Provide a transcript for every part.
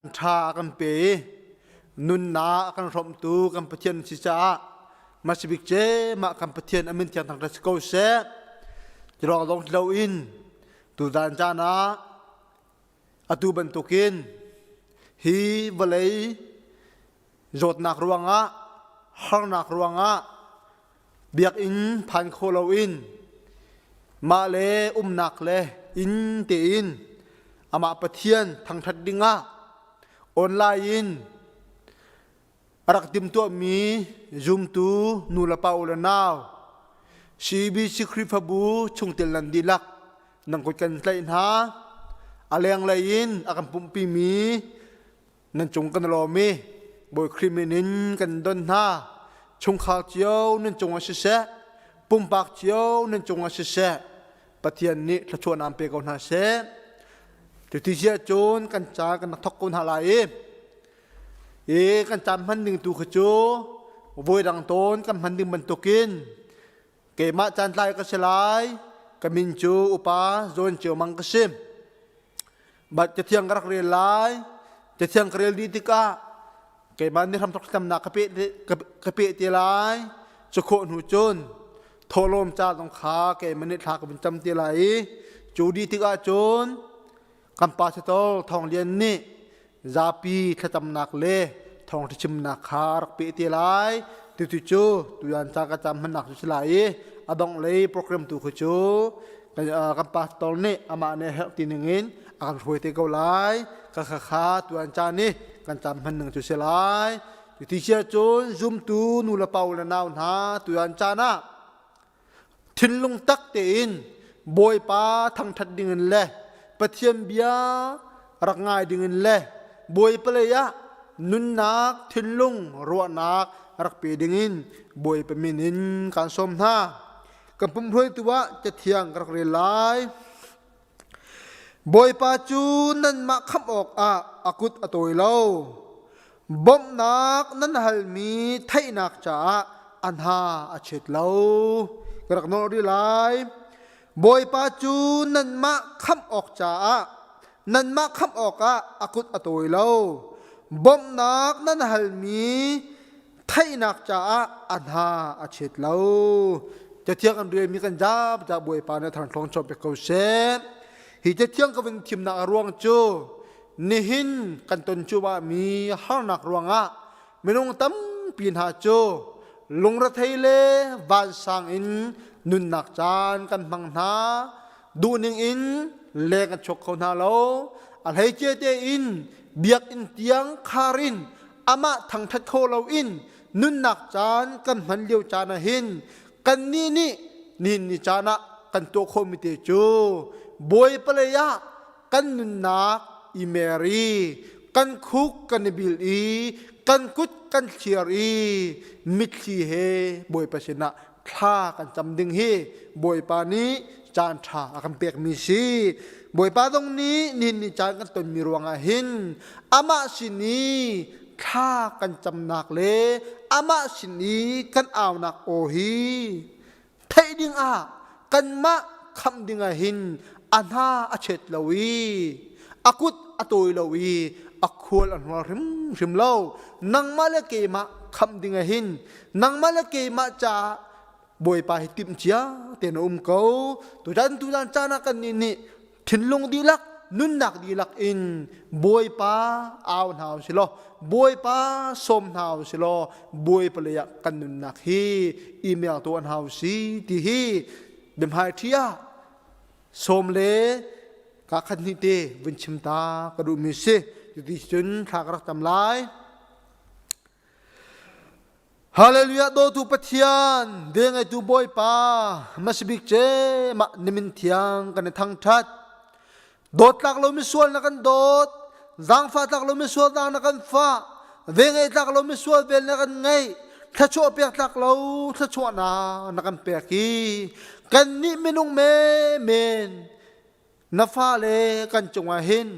Ṭha a kan pe i nunnak a kan hrawmhtu kan Pathian si caah masibik ce mah kan Pathian a min thiang thangṭhat si ko seh. Ti lawng zong loin tuzan caan ah atu bantukin hi vawlei zawtnak ruangah harnak ruangah biakinn phan kho loin mah le umnak le inn tein amah Pathian thangṭhat dingah online in a rak timhtuahmi zumtu nu le pa u le nau CBC Khrihfabu chungtel nan dihlak nan kut kan tlaih hna. A lenglei in a kan pumhpimi Nan cung kan lawm i Bawi Khrih min in kan don hna. Chungkhar cio nan cungah siseh, pumpak cio nan cungah siseh, Pathian nih thluachuahnak an pe ko hna seh. Cuti si ahcun kan ca kan rak thawk ko hna lai i i kan caan hman ding tu kha cu voi dang tawn kan hman ding bantukin keimah caan tlai ka si lai. Ka min cu upa Zawn Ceu Mang ka si. But cathiang ka rak rel lai. Cathiang ka rel dih tikah keimah nih hramthok thlacamnak ka peh te lai. Cu khawh hnu cun thawhlawm ca zong kha keimah nih thla ka vun cam te lai i cu dih tikah cun kan pastor Thawng Lian nih zapi thlacamnak le thawngṭha chimnak kha rak peh te lai. Tutu cu tuyan ca ka cam hmannak cu si lai i a dongh lei program tu khu cu kan pastor nih amah nih herh ti ning in a kan hruai te ko lai. Ka kha kha tuan caan i kan cam hman ning cu si lai. Ti sia cun zumtu nu le pa u le nau hna tuan caan ah thinlung tak tein Bawipa thangṭhat dingin le Pathian bia rak ngai dingin le Bawipa lei ah nunnak thinlung ruahnak rak pe dingin Bawipa min in kaan sawm hna. Kan pumhruaitu ah Cathiang ka rak rel lai. Bawipa cu nanmah khamh awkah a kut a tawi lo. Bawmhnak nan halmi theihnak caah a hna a chet lo. Ka rak nawl rih lai. Bawipa cu nanmah khamh awk caah nanmah khamh awkah a kut a tawi lo. Bawmhnak nan halmi theihnak caah a hna a chet lo. Cathiang an relmi kan zap za Bawipa nih thangthlawng cawp ko seh. Hi cathiang ka vun thimnak a ruang cu nihin kan ton cuahmahmi harnak ruangah minung tampi hna cu lungrethei le vansang in nunnak caan kan hmang hna. Duhning in leng an chuak kho hna lo. A hleice tein biakinn tiang khar in amah thangṭhat kho loin nunnak caan kan hman lio caan ah hin kannih nih nihin ni caan ah kan tuah khawhmi te cu Bawipa lei ah kan nunnak i mer i kan khuk kan i bil i kan kut kan thliar i mitthli he Bawipa sinah thla kan cam ding hi Bawipa nih caan ṭha a kan pekmi si. Bawipa zong nih nihin ni caan kan tonmi ruangah hin amah sin i thla kan camnak le amah sin i kan aunak aw hi theih dingah kanmah khamh dingah hin a hna a chet lo i a kut a tawi lo i a khual a hnual hrimhrim lo. Nangmah le keimah khamh dingah hin nangmah le keimah caah Bawipa hi timh cia tein a um ko. Tutan tutan caan ah kannih nih thinlung dihlak nunnak dihlak in Bawipa au hna u si law Bawipa sawm hna u si law Bawipa lei ah kan nunnak hi email tuah hna u si ti hi biahmai ṭhi ah sawm le ka khat hnih te vun chim ta ka duhmi si. Cuti cun thla ka rak tam lai. Hallelujah dawtu Pathian dengeitu Bawipa masibik ce mah nimin thiang kan i thangthat dawt tlak lo misual na kan dawt zaangfah tlak lo misual zaang na kan fah vengei tlak lo misual vel na kan ngeih thluachuah pek tlak lo thluachuahnak na kan pek i kan nih minung men men na fale kan cungah hin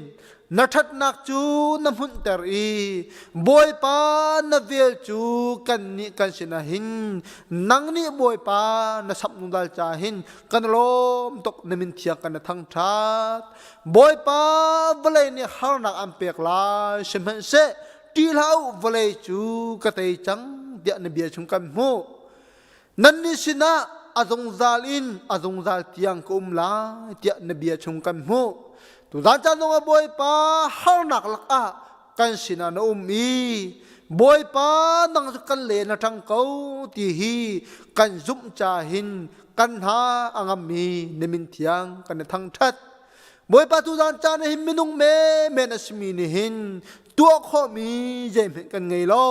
Na ṭhatnak cu na hmunhter i Bawipa na vel cu kannih kan sinah hin nang nih Bawipa na samh zungzal caah hin kan lawm tuk, na min thiang kan na thangṭhat. Bawipa, vawlei nih harnak an pek lai, sihmanhseh ṭih hlah u, vawlei cu ka tei cang tiah na bia chung kan hmuh. Nannih sinah a zungzal in a zungzal tiang ka um lai tiah na bia chung kan hmuh. Tuzan caan zongah Bawipa, harnak lakah kan sinah na um i Bawipa, nang cu kan le na ṭang ko ti hi kan zumh ca hin kan hna a ngammi na min thiang kan i thangṭhat. Bawipa, tuzan caan ah hin minung menmen a simi nih hin tuah khawhmi zeihmanh kan ngei lo.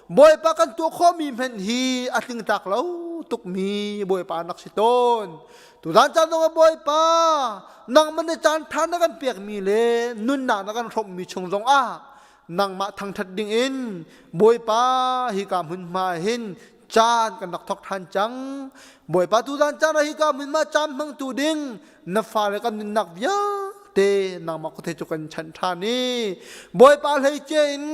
Bawipa, kan tuah khawhmi hmanh hi a tlingtlak lo tukmi Bawipa nak si tawn. Tuzan caan zongah Bawipa, nangmah nih caan ṭha na kan pekmi le nunnak na kan hrawmhmi chung zongah nangmah thangṭhat dingin Bawipa, hika hmunhma hin caan kan rak thawk ṭhan cang. Bawipa, tuzan caan ah hika hmunhma caan hmangtu ding na fale kan nunnak vialte nangmah kuthe cu kan chanh ṭhan i Bawipa, hleice in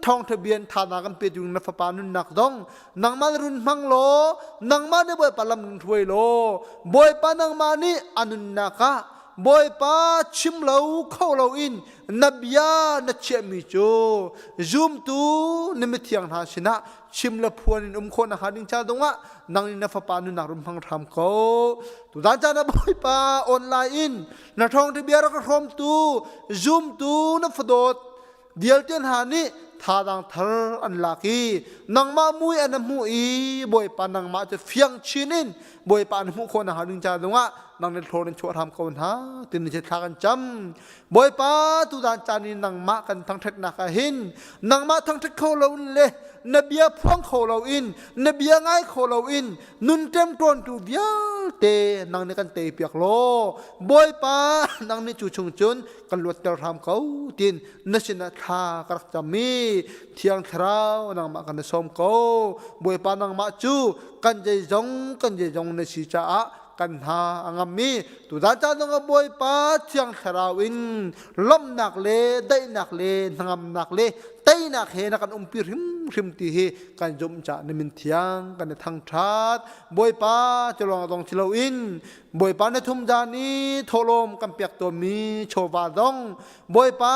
thawngṭha bia in thana kan pe ding na fapa nunnak zong nangmah nih run hmang law, nangmah nih Bawipa lam run hruai law, Bawipa, nangmah nih a nunnak ah Bawipa chim lo kho loin na bia na chiahmi cu zumtu na mithiang hna sinah chim le phuan in um khawh nakhnga ding ca dongah nang nih na fapa nunnak rum hmang hram ko. Tuzan caan ah Bawipa, online in na thawngṭha bia rak hrawmtu zumtu na fadawt vialte hna nih thazaang thar an lak i nangmah mui an hmuh i Bawipa, nangmah cu fiang chin in Bawipa an hmuh khawh nakhnga ding ca dongah nang nih thlor in chuah hram ko hna tin ni thla kan cam. Bawipa, tuzan caan in nangmah kan thangṭhatnak ah hin nangmah thangṭhat kho lo in le na bia phuang kho lo in, na bia ngai kho lo in nun ṭemṭawntu vialte nang nih kan tei piak law, Bawipa, nang nih cu chung cun kan luatter hram ko tin na sinah thla ka rak cam i Thiang Thlarau, nangmah kan sawm ko. Bawipa, nangmah cu kan zeizong kan zeizong na si caah kan hna a ngam i tuzan caan zongah Bawipa, Thiang Thlarau in lawmhnak le daihnak le hnangamnak le teinak he na kan umpi hrimhrim ti hi kan zumh caah na min thiang kan i thangṭhat. Bawipa, cu lawng zong si loin Bawipa, na thum zan i thawhlawm kan pek tawnmi chawva zong Bawipa,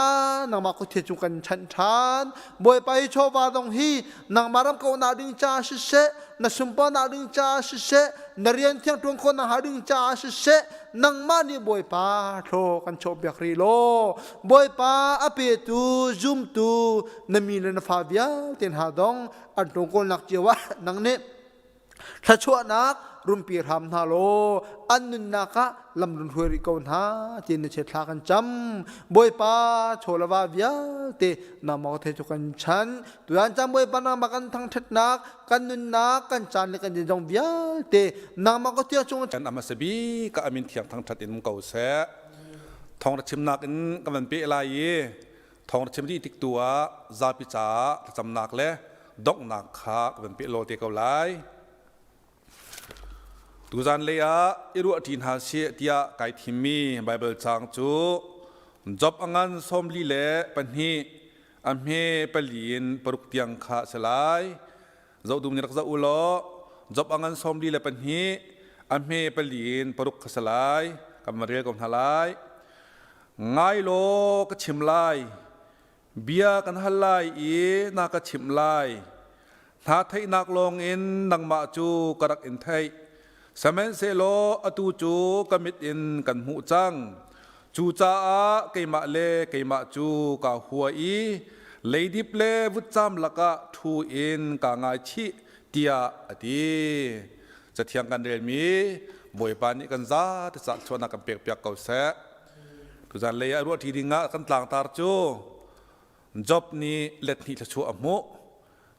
nangmah kuthe cu kan chanh ṭhan. Bawipa, hi chawva zong hi nangmah ram kauhnak ding caah siseh, na sunparnak ding caah siseh, na rian thiang ṭuan khawhnak hnga ding caah siseh, nangmah nih Bawipa thlaw kan chawhpiak rih law, Bawipa, a petu zumtu na mi le na fa vialte hna dong an ṭawngkawlnak cio ah nang nih thluachuahnak rumpi hram hna law an nunnak ah lam run hruai rih ko hna tiin na thla kan cam. Bawipa, chawlava vialte nangmah the cu kan chan. Tuan cam Bawipa, nangmah kan thangṭhatnak, kan nunnak, kan caan le kan zong vialte nangmah ka tia chung Kan ama sabi ka amin thiang thangṭhat in ko seh. Thawng ra chimnak in kan van pe lai i thawng ra chim dih tik tu ah zapi caah thlacamnak le donghnak kha ka van peh law te ko lai. Tuzan lei ah i ruah ṭi hna sih tiah kai thimmi Baibal caang cu Job a ngan 42 a hme pali in paruk tiang kha a si lai. Zoh dum nih rak zoh u law Job a ngan 42 a hme pali in paruk kha si lai. Kan va rel ko hna lai. Ngai law ka chim lai. Bia kan hal lai i na ka chimh lai. Hna theihnak lawngin nangmah cu ka rak in theih. Sihmanhsehlaw atu cu ka mit in kan hmuh cang. Cucaah keimah le keimah cu kaa hua i leidip le vutcam lakah ṭhu in kaa ngaichih, tiah a ti. Cathiang kan relmi Bawipa nih kan zate cah chuahnak kan pekpiak ko seh. Tuzan lei ah ruahṭi ding ah kan tlangtar cu Job nih let hnih thluachuah a hmuh.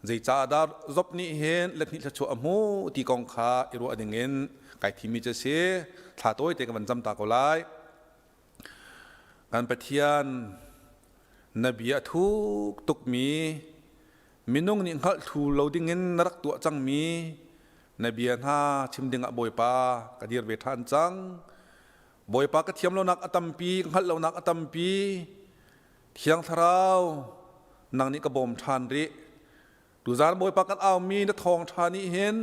Zeicahdah Job nih hin let hnih thluachuah a hmuh ti kong kha i ruah ding in kai thimmi cu a si. Thla tawite ka van cam ta ko lai. Kan Pathian, na bia a thuk tukmi minung nih hngalh thlu lo dingin na rak tuah cangmi na bia hna chim dingah Bawipa ka dir ve ṭhan cang. Bawipa, ka thiam lonak a tampi, ka hngalh lonak a tampi. Thiang Thlarau, nang nih ka bawm ṭhan rih. Tuzaan Bawipa kan aumi na thawngṭha nih hin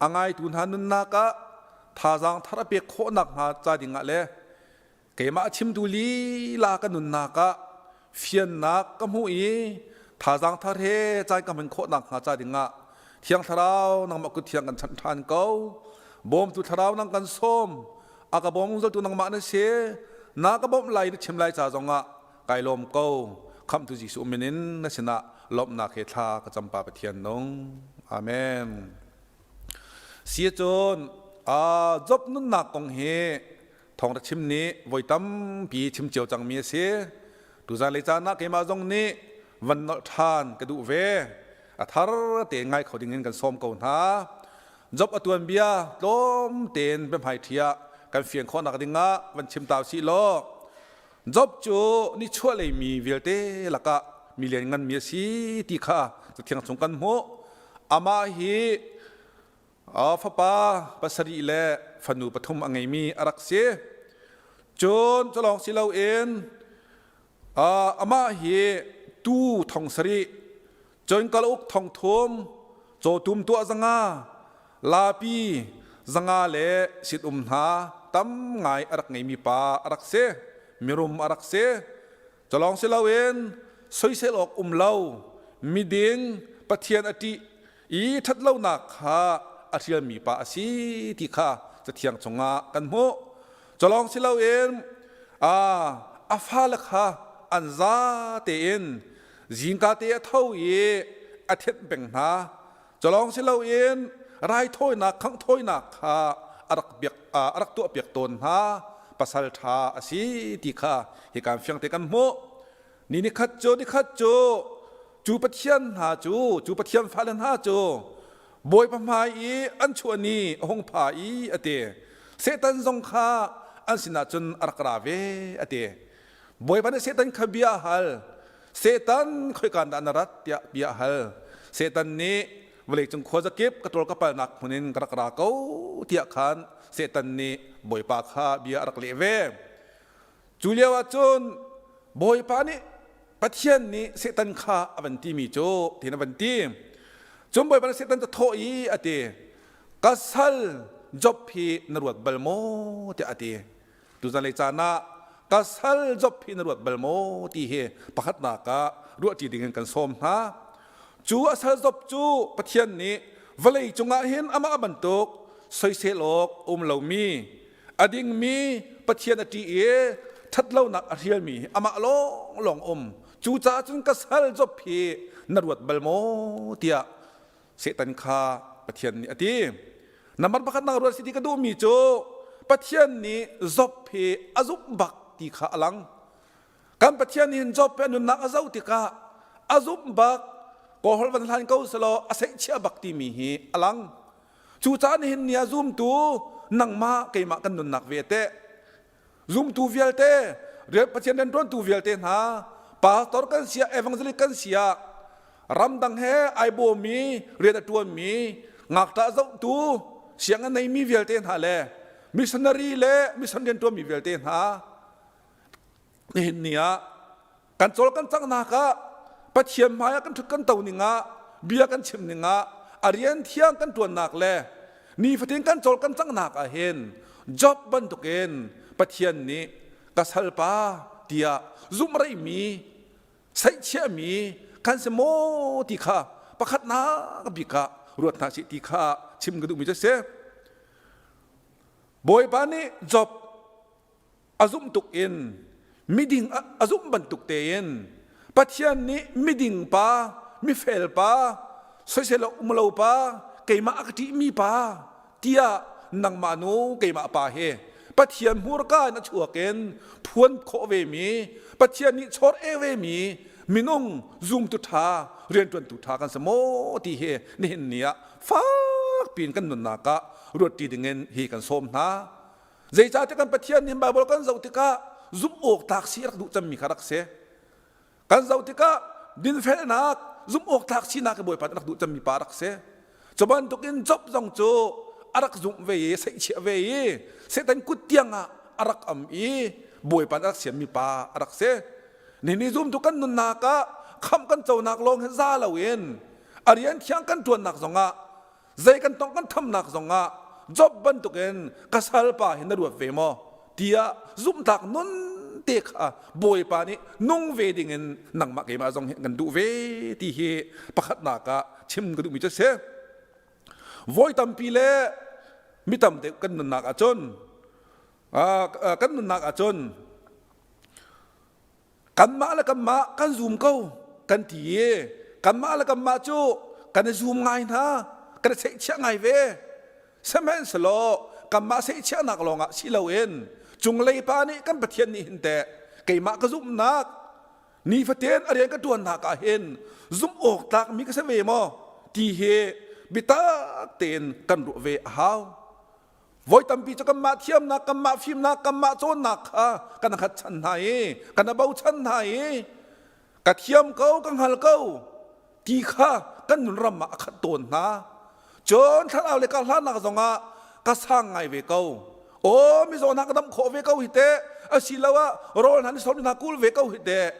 a ngaitu hna nunnak ah thazaang thar a pek khawh nakhnga ca dingah le keimah a chimtu lila ka nunnak ah fiannak ka hmuh i thazaang thar he caan ka hman khawh nakhnga ca dingah Thiang Thlarau nangmah kut thiang kan chanh ṭhan ko. Bawmtu Thlarau nang kan sawm. A ka bawm zungzaltu nangmah na si. Na ka bawmh lai na chim lai ca zongah kai lawm ko. Khamhtu Jesuh min in na sinah lawmhnak he thla ka cam pa Pathian nung. Amen. Si cun Job nunnak kong hi thawngṭha chim nih voi tampi chim cio cangmi a si. Tuzan lei caan ah keimah zong nih van nolh ṭhan ka duh ve. A thar tein ngai kho ding in kan sawm ko hna. Job a tuan bia tlawm tein biahmai ṭhi ah kan fian khawhnak ding ah van chim ta usih law Job cu nichuah lei mi vialte lakah mi liannganmi a si ti kha Cathiang chung kan hmuh. Amah hi fapa pasarih le fanu pathum a ngeimi a rak si. Cun culawng si loin amah hi tuu thong sarih, cun kalauk thong thum, cawtum tuah zanga, laapi zanga le sit-um hna tam ngai a rak ngeimi pa a rak si. Mirum a rak si. Culawng si loin soisel awk um lo, miding, Pathian a ṭih i ṭhatlonak kha a hrialmi pa a si ti kha Cathiang chungah kan hmuh. Culawng si loin a fale kha an za tein zingka te a tho i a thenh peng hna. Culawng si loin raithawinak khanghthawinak kha a rak biak a rak tuahpiak tawn hna. Pasal ṭha a si ti kha hika fiang te kan hmuh. Ni nikhat cu nikhat cu cu Pathian hna cu cu Pathian fale hna cu Bawipa hmai i an chuah ni a hung pha i a ti. Satan zong kha an sinah cun a rak ra ve a ti. Bawipa nih Satan kha bia a hal. Satan khoika dah na rat tiah bia a hal. Satan nih vawleicung khuazakip ka ṭawl ka palnak hmun in ka rak ra ko tiah khan Satan nih Bawipa kha bia a rak leh ve. Cu lio ah cun Bawipa nih Pathian nih Satan kha a van timi cu tin a van ti. Cun Bawipa nih Satan cu thawh i a ti, ka sal Job hi na ruat bal maw tiah a ti. Tuzan lei caan ah ka sal Job hi na ruat bal maw ti hi pakhatnak ah ruahṭi ding in kan sawm hna. Cu a sal Job cu Pathian nih vawlei cungah hin amah bantuk soisel awk um lomi a dingmi Pathian a ṭih i ṭhatlonak a hrialmi hi amah lawnglawng um. Cucaah cun ka sal Job hi na ruat bal maw tiah Satan kha Pathian nih a ti. Nambar pakhat nak ruat si ti ka duhmi cu Pathian nih Job hi a zumh bak ti kha a lang. Kan Pathian nih hin Job hi a nunnak a zoh tikah a zumh bak kawhol van hlan ko selaw a seihchiah bak timi hi a lang. Cucaah nihin ni ah zumtu nangmah keimah kan nunnak ve teh Zumtu vialte, Pathian rianṭuantu vialte hna, pastor kan si ah, evangelist kan si ah, ramdang he ai bawmmi, rian a ṭuanmi, ngakṭah zohtu, siang a neimi vialte hna le missionary le mission rianṭuanmi vialte hna, nihin ni ah kan cawl kan canghnak ah Pathian hmai ah kan ṭhut kan to ning ah bia kan chim ning ah a rian thiang kan ṭuannak le nifatin kan cawl kan canghnak ah hin Job bantukin Pathian nih ka salpa tiah zumhreihmi seihchiahmi kan si maw ti kha pakhatnak bik ah ruat hna sih ti kha chim ka duhmi cu a si. Bawipa nih Job a zumh tuk in miding a zumh bantuk tein Pathian nih miding pa mifel pa soisel um lo pa keimah a ka ṭihmi pa tiah nangmah nu keimah pa he Pathian hmurka in a chuak in phuan khawh ve mi Pathian nih chawr e ve mi minung zumtu ṭha rianṭuantu ṭha kan si maw ti hi nihin ni ah fak piin kan nunnak ah ruatṭi dingin hi kan sawm hna. Zeicahtiah kan Pathian nih Baibal kan zoh tikah zumh awk tlak si rak duh cemmi kha rak si. Kan zoh tikah dinfelnak, zumh awk tlak sinak hi Bawipa nih rak duh cemmi pa rak si. Cu bantukin Job zong cu a rak zumh ve i seihchiah ve i Satan kut tiang ah a rak am i Bawipa nih a rak siammi pa a rak si. Nini zumtu kan nunnak ah khamh kan conak lawng hi za loin a rian thiang kan ṭuannak zongah zei kan tong kan thamnak zongah Job bantukin ka salpa hi na ruat ve maw tiah zumhtlak nun te kha Bawipa nih nung ve dingin nangmah keimah zong hi kan duh ve ti hi pakhatnak ah chim ka duhmi cu a si. Voi tampi le mi tam deuh kan nunnak ahcun kan nunnak ahcun kanmah le kanmah kan zum ko kan ti i kanmah le kanmah cu kan i zum ngai hna kan i seihchiah ngai ve sihmanhsehlaw kanmah seihchiahnak lawngah si loin cunglei pa nih kan Pathian nih hin teh keimah ka zumhnak nifatin a rian ka ṭuannak ah hin zumh awk tlakmi ka si ve maw ti hi biatak tein kan ruah ve a hau. Voi tampi cu kanmah thiamnak, kanmah fimnak, kanmah cawnnak kha kan hngatchan hna i kan bochan hna i ka thiam ko, ka hngal ko ti kha kan nunram ah a khat tawn hna. Cun thlarau le karhlannak zongah ka sang ngai ve ko. Aw mizaw hna ka dam khawh ve ko hi teh asiloah rawl hna ni sawm hna kul ve ko hi teh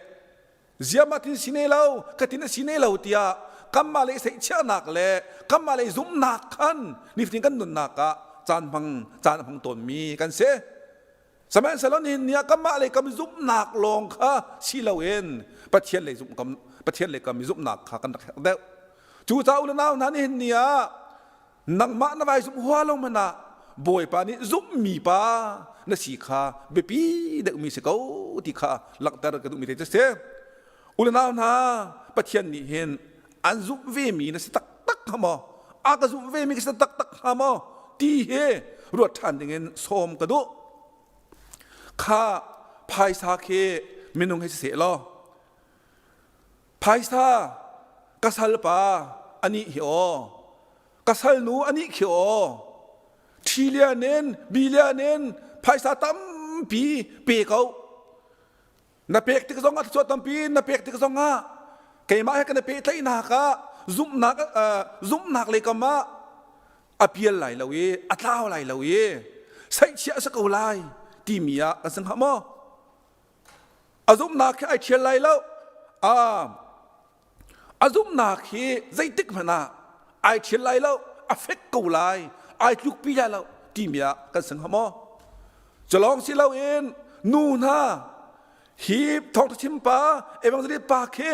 ziamah tin si ne lo ka tin a si ne lo tiah kanmah le seihchiahnak le kanmah le zumhnak khan nifatin kan nunnak ah caan hmang caan hmang tawnmi kan si. Sihmanhsehlaw nihin ni ah kanmah lei kam zumhnak lawng kha si loin Pathian lei zumh kam Pathian lei kam zumhnak kha kan rak herh deuh. Cucaah u le nau hna nihin ni ah nangmah na vai zumh hua lo hmanh ah Bawipa nih zumhmi pa na si kha biapi deuhmi si ko ti kha langhter ka duhmi te cu si. U le nau hna Pathian nih hin an zumh vemi na si taktak hnga maw? A ka zumh vemi ka si taktak hnga maw? Ti hi ruat ṭhan dingin sawm ka duh. Kha phaisa khi minung hei si seh law phaisa ka salpa anih hi aw ka salnu anih khi aw trillion in billion in phaisa tampi pe ko na pek tik zongah thluachuah tampi na pek tik zongah keimah he kan i pehtlaihnak ah zumhnak zumhnak lei kam ah a pial lai lo i a tlau lai lo i saihchiah a si ko lai timi ah kan si hnga maw a zumhnak hi ai ṭhial lai lo a zumhnak hi zeitik hmanh ah ai ṭhial lai lo a fek ko lai ai tlukpi lai lo timi ah kan si hnga maw culawng si loin nu hna hi thawngṭha chim pa evangelist pa khi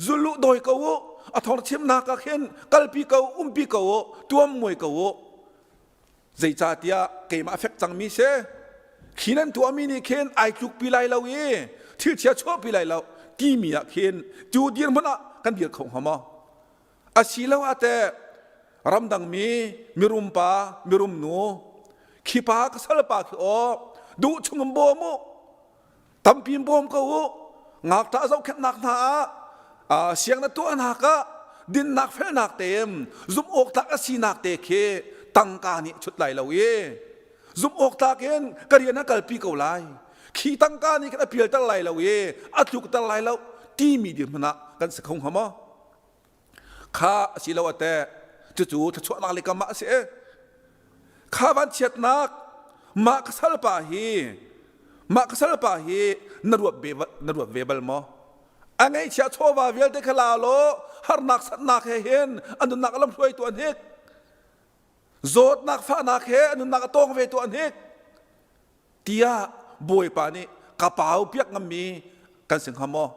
zul uh dawi ko u a thawngṭha chimnak ah khin kalpi ko umpi ko u tuam muai ko u Zeicahtiah keimah a fek cangmi si. Khi nan tuahmi nih khin ai tlukpi lai lo i thil chia chuahpi lai lo timi ah khin cu dirhmun ah kan dir kho hnga maw? Asiloah teh ramdang mi mirum pa mirum nu khi pa ka sal pa khi aw duh chung in bawm u tampi in bawm ko u ngakṭah zohkhenhnak hna ah siang na tuahnak ah dinnak felnak tein zumh awk tlak a sinak te khi tangka nih chut lai lo i zumh awk tlak in ka rian a kalpi ko lai khi tangka nih khan a pialter lai lo i a tlukter lai lo timi dirhmun ah kan si kho hnga maw Kha asilo ate cucu thluachuahnak le kam ah a si. Kha vanchiatnak mah ka salpa hi mah ka salpa hi na ruat ve na ruat ve bal maw? A ngeihchiah chawva vialte kha la law harnak satnak he hin a nunnak a lamhruai tu an hik. Zawtnak fahnak he a nunnak a tawng ve tu an hik. Tiah Bawipa nih ka pau piak ngammi kan si hnga maw?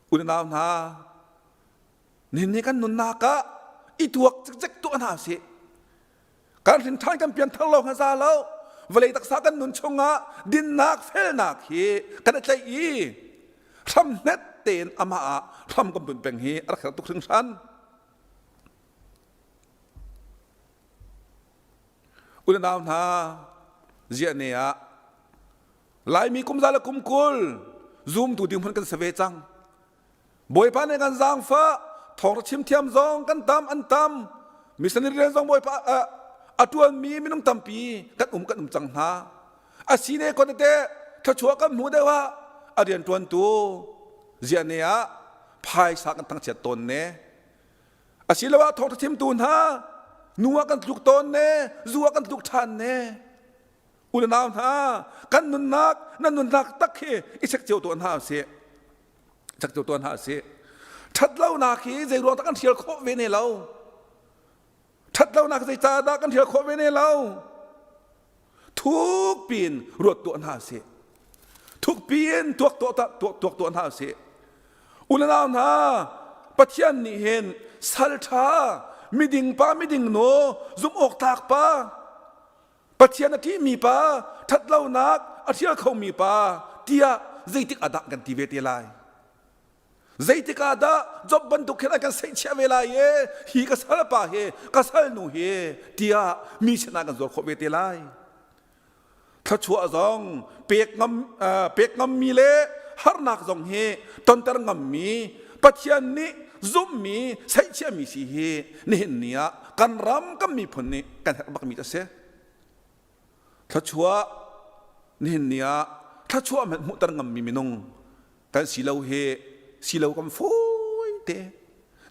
Unau hna, nihin ni kan nunnak ah i tuak cikcek tuah hna usih. Kan hrinṭhan kan pianthar lo hnga lo. Vawlei taksa kan nun chungah dinnak felnak hi kan i tlaih i hram hnet tein amah ah hram kan bunh peng hi a rak herh tuk hringhran. Unau hna, ziah ne ah Laimi kum za le kum 20 zumtu ding hmun kan si ve cang. Bawipa nih kan zaangfah thawng chim thiam zong kan tam an tam missionary rian zong Bawipa a tuanmi minung tampi kan um kan um cang hna. A si ne kon te thluachuah kan hmu deuh ah a rian tuantu ziah ne ah phaisa kan thangchiat tawn ne. Asiloah thawngtha chimtu hna nu ah kan tluk tawn ne zu ah kan tluk ṭhan ne. U le nau hna, kan nunnak, nan nunnak tak hi i check cio tuah hna usih. Chak tu tuan hna sih. Ṭhatlonak hi zei ruang dah kan hrial khawh ve ne lo? Ṭhatlonak zeicahdah kan hrial khawh ve ne lo? Thuk piin ruat tuah hna sih. Thuk piin tuak tuah tuak tuak tuah hna sih. Unau hna, Pathian nih hin sal ṭha, miding pa, miding nu, zumh awk tlak pa, Pathian a ṭihmi pa, ṭhatlonak a hrial khomi pa tiah zeitik ah dah kan ti ve te lai? Zeitik ah dah Job bantuk khin an kan seihchiah ve lai i hi ka sal pa hi ka sal nu hi tiah mi sinah kan zuar khawh ve te lai? Thluachuah zong pek ngam pek ngammi le harnak zong hi tonter ngammi Pathian nih zumhmi seihchiahmi si hi nihin ni ah kan ram kan miphun nih kan herh bakmi a si. Thluachuah nihin ni ah thluachuah hmanh hmuhter ngammi minung kan si lo hi si lo kan fawi te.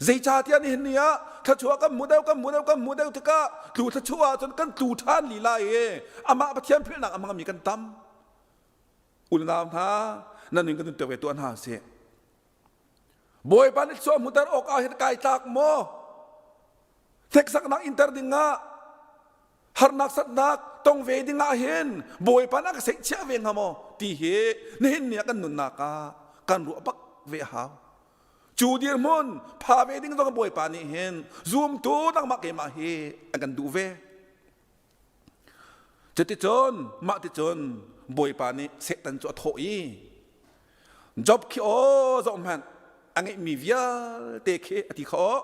Zeicahtiah nihin ni ah thluachuah kan hmu deuh kan hmu deuh kan hmu deuh tikah tlu thluachuah ahcun kan tlu ṭhan lila i amah Pathian philhnak a hmangmi kan tam. Unau hna nan nun kan nun ve tuah hna sih. Bawipa nih thluachuah hmuhter awkah hin kai tlak maw? Hneksaknak inter dingah harnak satnak tong ve dingah hin Bawipa na ka seihchiah ve hnga maw ti hi nihin ni ah kan nunnak ah kan ruah bak ve a hau. Cu dirhmun pha ve ding zong Bawipa nih hin zumtu nangmah keimah hi an kan duh ve. Cuticun mah ticun Bawipa nih Satan cu a thawh i Job khi aw zoh hmanh a ngeihmi vialte khi a ti kha aw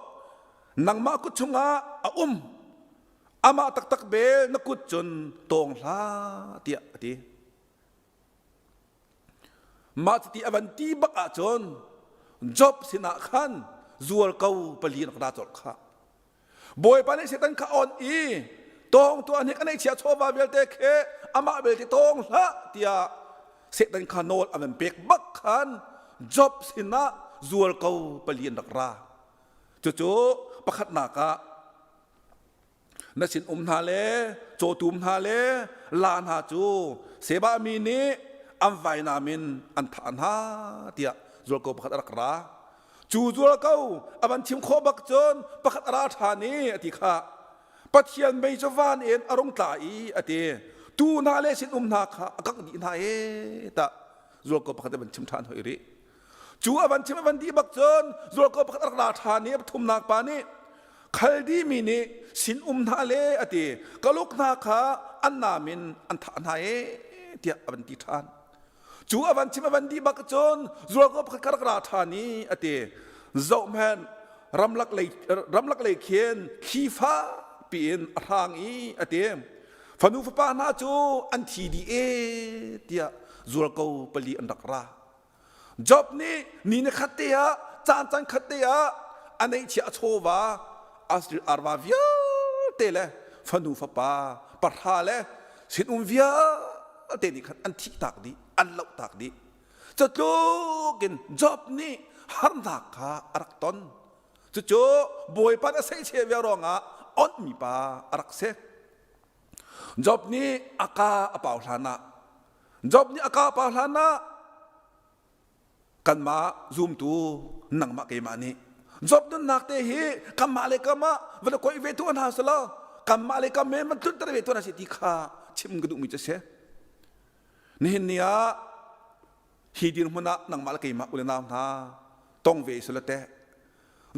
nangmah kut chungah a um amah taktak bel na kut cun tawng hlah tiah a ti. Mah cuti a van ti bak ahcun Job sinah khan zualko pali rak ra colh khah. Bawipa nih Satan kha on i tawng tuah hnik a neihchia chawva vialte khi amah belte tawng hlah tiah Satan kha nawl a van pek bak khan Job sinah zualko pali an rak ra. Cucu pakhatnak ah na sinum hna le cawtum hna le la hna cu Seba mi nih an vainam in an thah hna tiah zualko pakhat a rak ra. Cu zualko a van chim khawh bak cun pakhat a ra ṭhan i a ti kha Pathian mei cu van in a rung tla i a ti tu hna le sinum hna kha a kangh dih hna e tah zualko pakhat a van chim ṭhan hoi rih. Cu a van chim a van dih bak cun zualko pakhat a rak ra ṭhan i a pathumnak pa nih Khaldi mi nih sinum hna le a ti kaluk hna kha an nam in an thah hna e tiah a van ti ṭhan. Cu a van chim a van dih bak cun zualko pakhat kha rak ra ṭhan i a ti. Zohhmanh ramlak lei ramlak lei khin thli fakpi in a hrang i a ti. Fanu fapa hna cu an thi dih e tiah zualko pali an rak ra. Job nih ni ni khat te ah caan caan khat te ah a neihchia a chawva arva vialte le fanu fapa pahra le sinum vialte nih khan an thih tak dih an loh tak dih cutluk in Job nih harnak kha a rak ton cucu Bawipa a seihcheh vial ruangah onhmi pa a rak si Job nih a ka a pau hlan ah Job nih a ka pa hlan ah kanmah zumtu nangmah keimah nih Job nunnak te hi kanmah le kamah van koih ve tu hna selaw kanmah le kam men van tlunter ve tu hna si ti kha chim ka duhmi cu si nihin ni ah hi dirhmun ah nangmah le keimah ule nau hna tong ve sela teh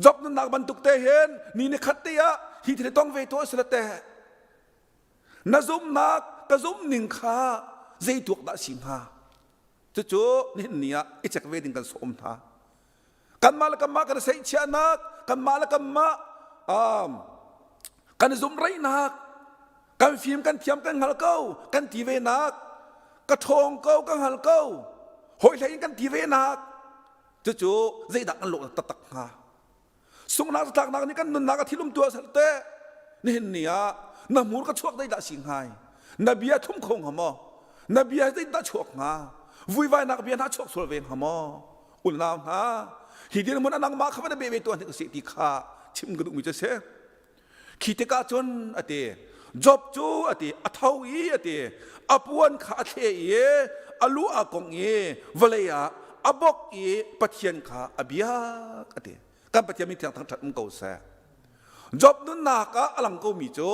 Job nunnak bantuk te hin ni ni khat te ah hi thil tong ve tu sela teh Na zumhnak ka zumh ning kha zei tuak dah si hnga? Cucu nihin ni ah i check ve ding kan sawm hna. Kanmah le kanmah kan seihchiahnak, kanmah le kanmah um, kan zumhreihnak, kan fim kan thiam kan hngal ko, kan ti ve nak, ka ṭhawng ko, ka hngal ko, hawi hlei in kan ti ve nak, cucu zeidah kan lawh taktak hnga? Sunghnak tlaknak nih kan nunnak a thilum tu ah te nihin ni ah na hmur ka chuak dei dah si hngai na bia thum kho hnga maw na bia zei dah chuak hnga vuivainak bia hna chuak sual ve hnga maw unau hna hi dirhmun a nangmah kha van be ve tuan si ti kha chim ka duhmi cu si khi tikah cun a ti Job cu a ti a tho i a ti a puan kha a thle i a lu a kong i vawlei ah a bok i Pathian kha a biak a ti. Kan Pathian min thiang thangṭhat um ko seh. Job nunnak ah a lang komi cu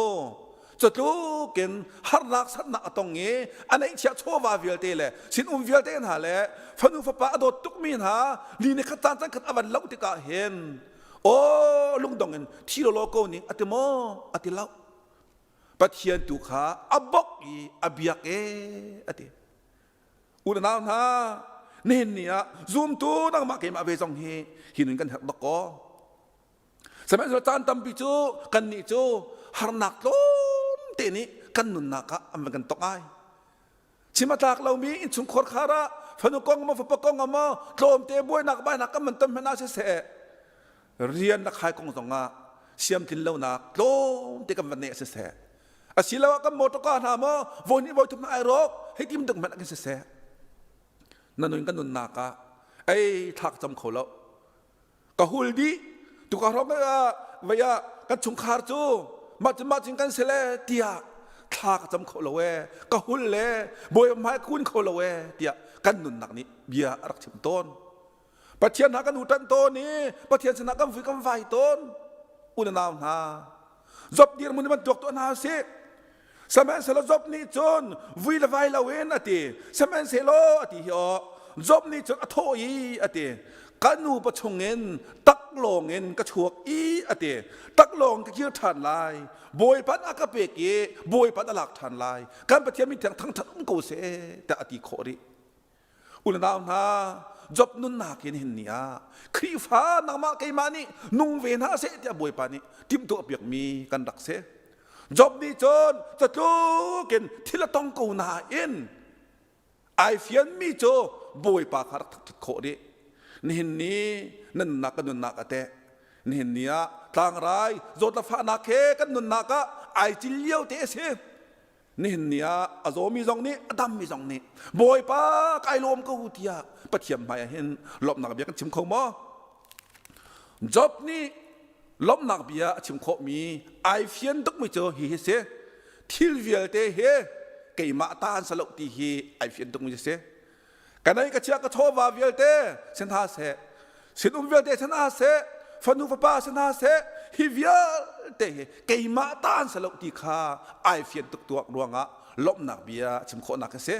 cutlukin harnak satnak a tong i a neihchiah chawva vialte le sinum vialte hna le fanu fapa a dawt tukmi hna ni ni khat caan caan khat a van loh tikah hin aw lungdong in thi lawlaw ko ning a ti maw a ti lo Pathian tu kha a bok i a biak e a ti u le nau hna nihin ni ah zumtu nangmah keimah ve zong hi hi nun kan herh bak ko Sihmanhsehlaw caan tampi cu kannih cu harnak tlawmte nih kan nunnak ah an van kan tok ai. Chim a tlak lomi innchungkhar khar ah fanu kong maw fapa kong maw tlawmte buainak bainak kan man ton hmanh ah siseh rian na khai kong zong ah siamtlin lonak tlawmte kan van neih ah siseh asiloah kan motor car hna maw voi hnih voi thum ai rawk hei tim duk hmanh ah kan siseh na nun kan nunnak ah ei thlak cam kho lo ka hul dih tuka hrawng ah vei ah kan chungkhar cu mah cun mah cun kan si le tiah thla ka cam kho lo ee ka hul le bawi hmai kun kho lo ee tiah kan nunnak nih bia a rak chim tawn Pathian hna kan uṭanh tawn i Pathian sinah kan vui kan vai tawn unau hna Job dirhmun in bantuk tuah hna usih Sihmanhsehlaw Job nih cun vui le vai loin a ti. Sihmanhsehlaw a ti hi aw Job nih cun a thawh i a ti. Ka nupa chungin taklawng in ka chuak i a ti. Taklawng ka kir ṭhan lai. Bawipa a ka pek i Bawipa a lak ṭhan lai. Kan Pathian min thiang thangṭhat um ko seh tiah a ti khawh rih. Unau hna, Job nunnak in hin ni ah Khrihfa nangmah keimah nih nung ve hna seh tiah Bawipa nih timhtuah piakmi kan rak si. Job nih cun catluk in thil a tong ko nain ai fianmi cu Bawipa kha rak thangṭhat khawh dih. Nihin ni nan nunnak kan nunnak a teh. Nihin ni ah tlangrai zawt le fahnak he kan nunnak ah ai cil lio te a si. Nihin ni ah a zawmi zong nih a dammi zong nih Bawipa kai lawm ko tiah Pathian hmai ah hin lawmhnak bia kan chim kho maw? Job nih lawmhnak bia a chim khawhmi ai fian tukmi cu hi hi si. Thil vialte hi keimah ta an si lo ti hi ai fian tukmi si. Ka nei ka chia ka chawva vialte si hna seh sinum vialte si hna seh fanu fapa si hna seh hi vialte hi keimah ta an si lo ti kha ai fian tuk tuak ruangah lawmhnak bia chim khawhnak a si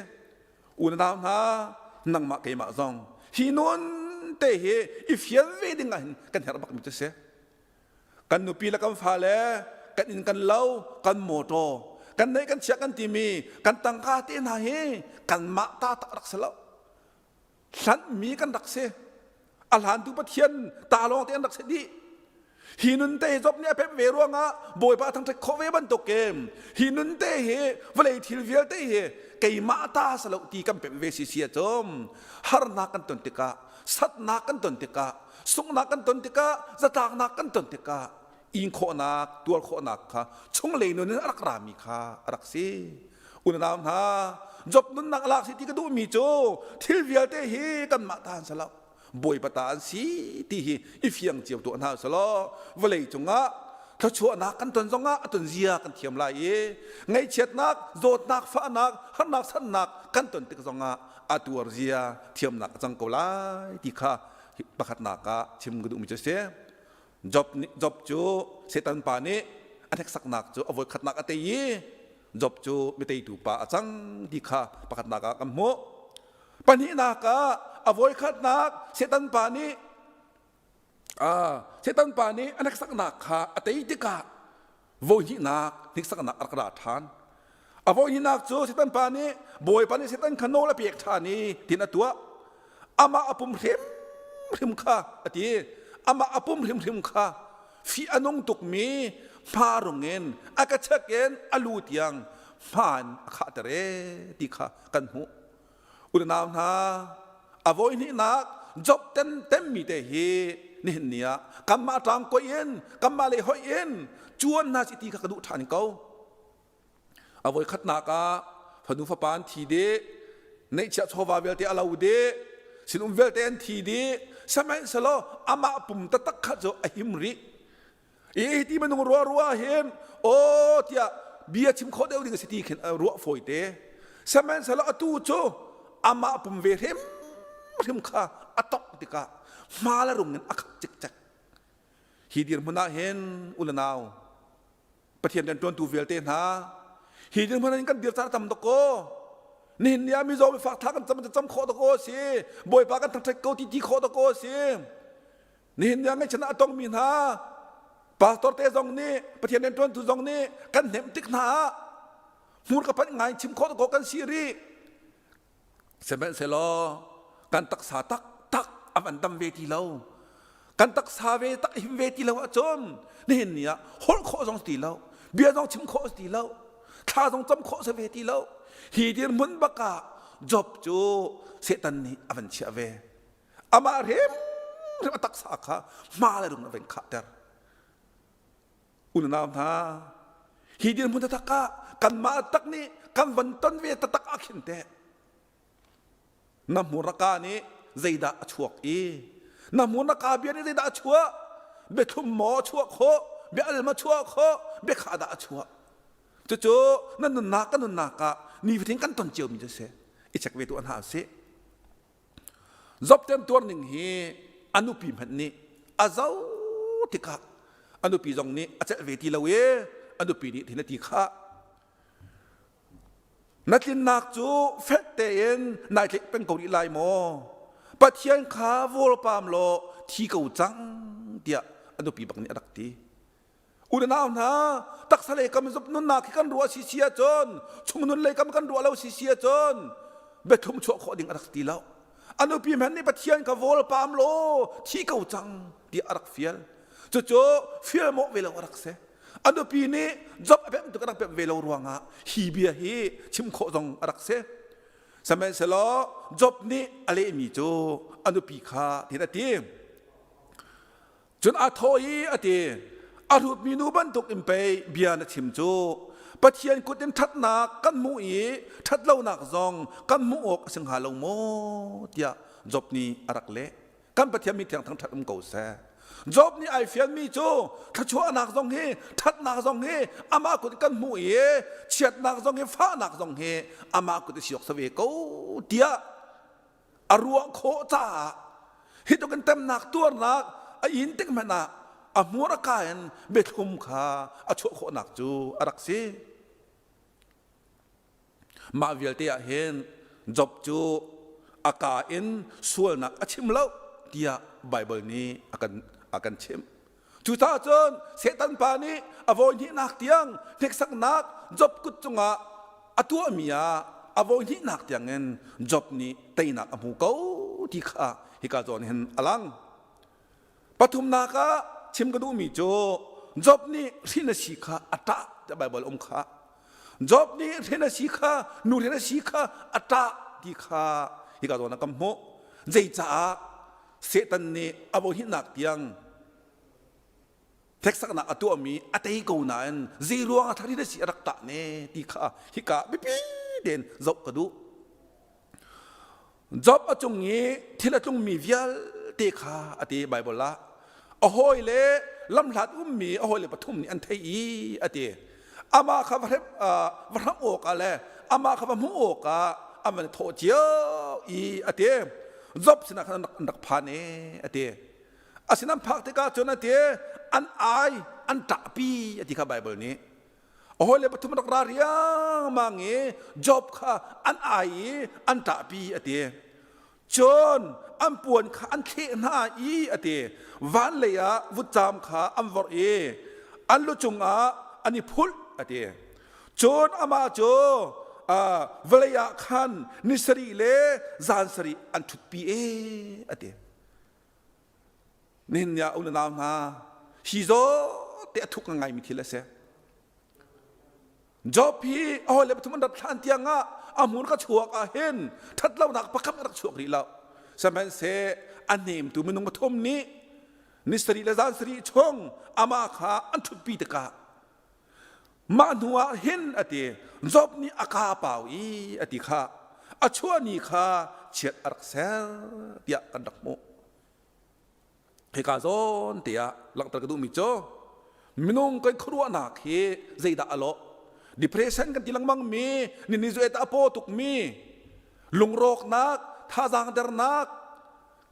unau hna nangmah keimah zong hi nun te hi i fian ve ding ah hin kan herh bak mi cu si Kan nupi le kan fale, kan inn kan lo, kan motor, kan neih kan chiah kan timi kan tangka te hna hi kanmah ta tak rak si lo. Hlanhmi kan rak si. A hlantu Pathian ta lawng te an rak si dih. Hi nun te hi Job nih a pemh ve ruangah Bawipa thangṭhat khawh ve bantukin hi nun te hi vawlei thil vialte hi keimah ta si lo ti kan pemh ve si si ahcun harnak kan ton tikah satnak kan ton tikah sunghnak kan ton tikah zatlaknak kan ton tikah in khawhnak tuar khawhnak kha chunglei nun in a rak rami kha a rak si unau hna Job nunnak lak si ti ka duhmi cu thil vialte hi kanmah ta an si lo bawipa ta an si ti hi i fiang cio tuah hna usalaw vawlei cungah thluachuahnak kan ton zongah a ton zia kan thiam lai i ngaihchiatnak zawtnak fahnak harnak sannak kan ton tik zongah a tuar zia thiamnak a cang ko lai ti kha pakhatnak ah chim ka duhmi cu a si. Job, nih, Job cu Satan pa nih a hneksaknak cu a voikhatnak a tei i Job cu miteitu pa a cang ti kha pakhatnak ah kan hmuh. Pahnihnak ah a voikhatnak Satan pa nih Satan pa nih a hneksaknak kha a tei tikah voihnihnak hniksaknak a rak ra ṭhan. A voihnihnak cu Satan pa nih Bawipa nih Satan kha nawl a pek ṭhan i tin a tuah. Amah a pum hrimhrim kha a ti. Amah a pum hrimhrim kha fih a nung tukmi hmarung in a ka chek in a lu tiang hma in a khahter ee ti kha kan hmuh. Unau hna, a voihnihnak Job tem temmi te hi nihin ni ah kanmah ṭangkoi in kanmah lei hoih in cuan hna si ti kha ka duh ṭhan ko. A voikhatnak ah fanu fapa an thi dih, neihchiah chawva vialte a lo dih, sinum vialte an thi dih, sihmanhsehlaw amah pum taktak kha cu a him rih. I ti minung ruah ruah hin aw tiah bia chim khawh deuh ding a si ti khin ruah fawi te. Sihmanhsehlaw atu cu amah pum ve hrimhrim kha a tok tikah hma le rung in a khak cikcek. Hi dirhmun ah hin u le nau Pathian rianṭuantu vialte hna hi dirhmun in kan dir caan tam dok ko. Nihin ni ah mizaw mifak tha kan cam cam khawh dok ko si. Bawipa kan thangṭhat ko ti ti khawh dok ko si. Nihin ni ah ngaihchiatnak a tongmi hna pastor te zong nih Pathian rianṭuantu zong nih kan hnemh tik hna ah hmurka panh ngai chim khawh dok ko kan si rih. Sihmanhsehlaw kan taksa taktak a van dam ve ti lo. Kan taksa ve tak him ve ti lo ahcun nihin ni ah holh khawh zong ti lo, bia zong chim khawh ti lo, thla zong cam khawh si ve ti lo. Hi dirhmun bak ah Job cu Satan nih a van chiah ve. Amah hrimhrim a taksa kha hma le rung a van khahter. Unau hna, hi dirhmun taktak ah kanmah tak nih kan van ton ve taktak ah khin teh na hmuraka nih zeidah a chuak i na hmuraka bia nih zeidah a chuah biathlum maw a chuah khawh bia al ma chuah khawh bia kha dah a chuah cucu na nunnak ka nunnak ah nifatin kan ton cio mi cu si i check ve tu hna usih Job temtuar ning hi a nupi hmanh nih a zoh tikah a nupi zong nih a celh ve ti lo i a nupi nih thin a ti khah. Na tlinnak cu fek tein nai tlaih peng ko rih lai maw? Pathian kha vawlpam law thi ko cang tiah a nupi bak nih a rak ti. U le nau hna, taksa lei kam zup nunnak hi kan ruah si si ahcun, chung nun lei kam kan ruah lo si si ahcun, biathum chuah khawh ding a rak ti lo. A nupi hmanh nih Pathian ka vawl pam law thi ko cang tiah a rak fial. Cucu fial mawh ve lo a rak si. A nupi nih Job a pemh tuk a rak pemh ve lo ruangah hi bia hi chim khawh zong a rak si. Sihmanhsehlaw Job nih a lehmi cu a nupi kha tin a ti. Cun a thawh i a ti, a hrutmi nu bantuk in pei bia na chim cu. Pathian kut in ṭhatnak kan hmuh i ṭhatlonak zong kan hmuh awk a si hnga lo maw? tiah Job nih a rak leh. Kan Pathian mi thiang thangṭhat um ko seh. Job nih ai fianmi cu thluachuahnak zong hi ṭhatnak zong hi amah kut in kan hmuh i chiatnak zong hi fahnak zong hi amah kut i si awk si ve ko tiah a ruah khawh caah hi tluk in temnak tuarnak a in tik hmanh ah a hmur a ka in biathlum kha a chuah khawhnak cu a rak si. Mah vialte ah hin Job cu a ka in sualnak a chim lo tiah Baibal nih a kan a kan chimh. Cucaah cun Satan pa nih a voi hnihnak tiang hneksaknak Job kut cungah a tuahmi ah a voi hnihnak tiangin Job nih teinak a hmu ko ti kha hika zawn hin a lang. Pathumnak ah chim ka duhmi cu Job nih hrin a si kha a ṭah tiah Baibal um kha. Job nih hrin a si kha nu hrin a si kha a ṭah ti kha hika zawn ah kan hmuh. Zeicaah Satan nih a voihnihnak tiang hneksaknak a tuahmi a tei ko nain zei ruang ah thari na si a rak tah ne ti kha hika biapi tein zoh ka duh. Job a cung i thil a tlungmi vialte kha a ti Baibal ah a hawi le lamhlat ummi a hawi le pathum nih an theih i a ti amah kha va va hramh awkah le amah kha va hmuh awkah an van thawh cio i a ti Job sinah khan an rak phan e a ti a sin an phak tikah cun a ti an ai an ṭahpi a ti kha Baibal nih a hawile pathum rak ra riangmang i Job kha an ai i an ṭahpi a ti Cun an puan kha an thleh hna i a ti. Van lei ah vutcam kha an vorh i an lu cungah an i phulh a ti. Cun amah cu vawlei ah khan ni sarih le zan sarih an ṭhutpi e a ti. Nihin ni ah u le nau hna, hi zaw te a thuk ngaimi thil a si. Job hi a hawile pathum an rat hlan tiang ah a hmun ka chuak ah hin ṭhatlonak pakhat a rak chuak rih lo. Sihmanhseh a hnemtu minung pathum nih ni sarih le zan sarih chung amah kha an ṭhutpi tikah mah hnu ah hin a ti Job nih a kaa pau i a ti kha a chuah ni kha chiat a rak ser tiah kan rak hmuh. Hika zawn te ah langhter ka duhmi cu minung kan khuaruahnak hi zeidah a lawh depression kan ti lengmang mi nini zu a paw tukmi lungrawknak thazaang dernak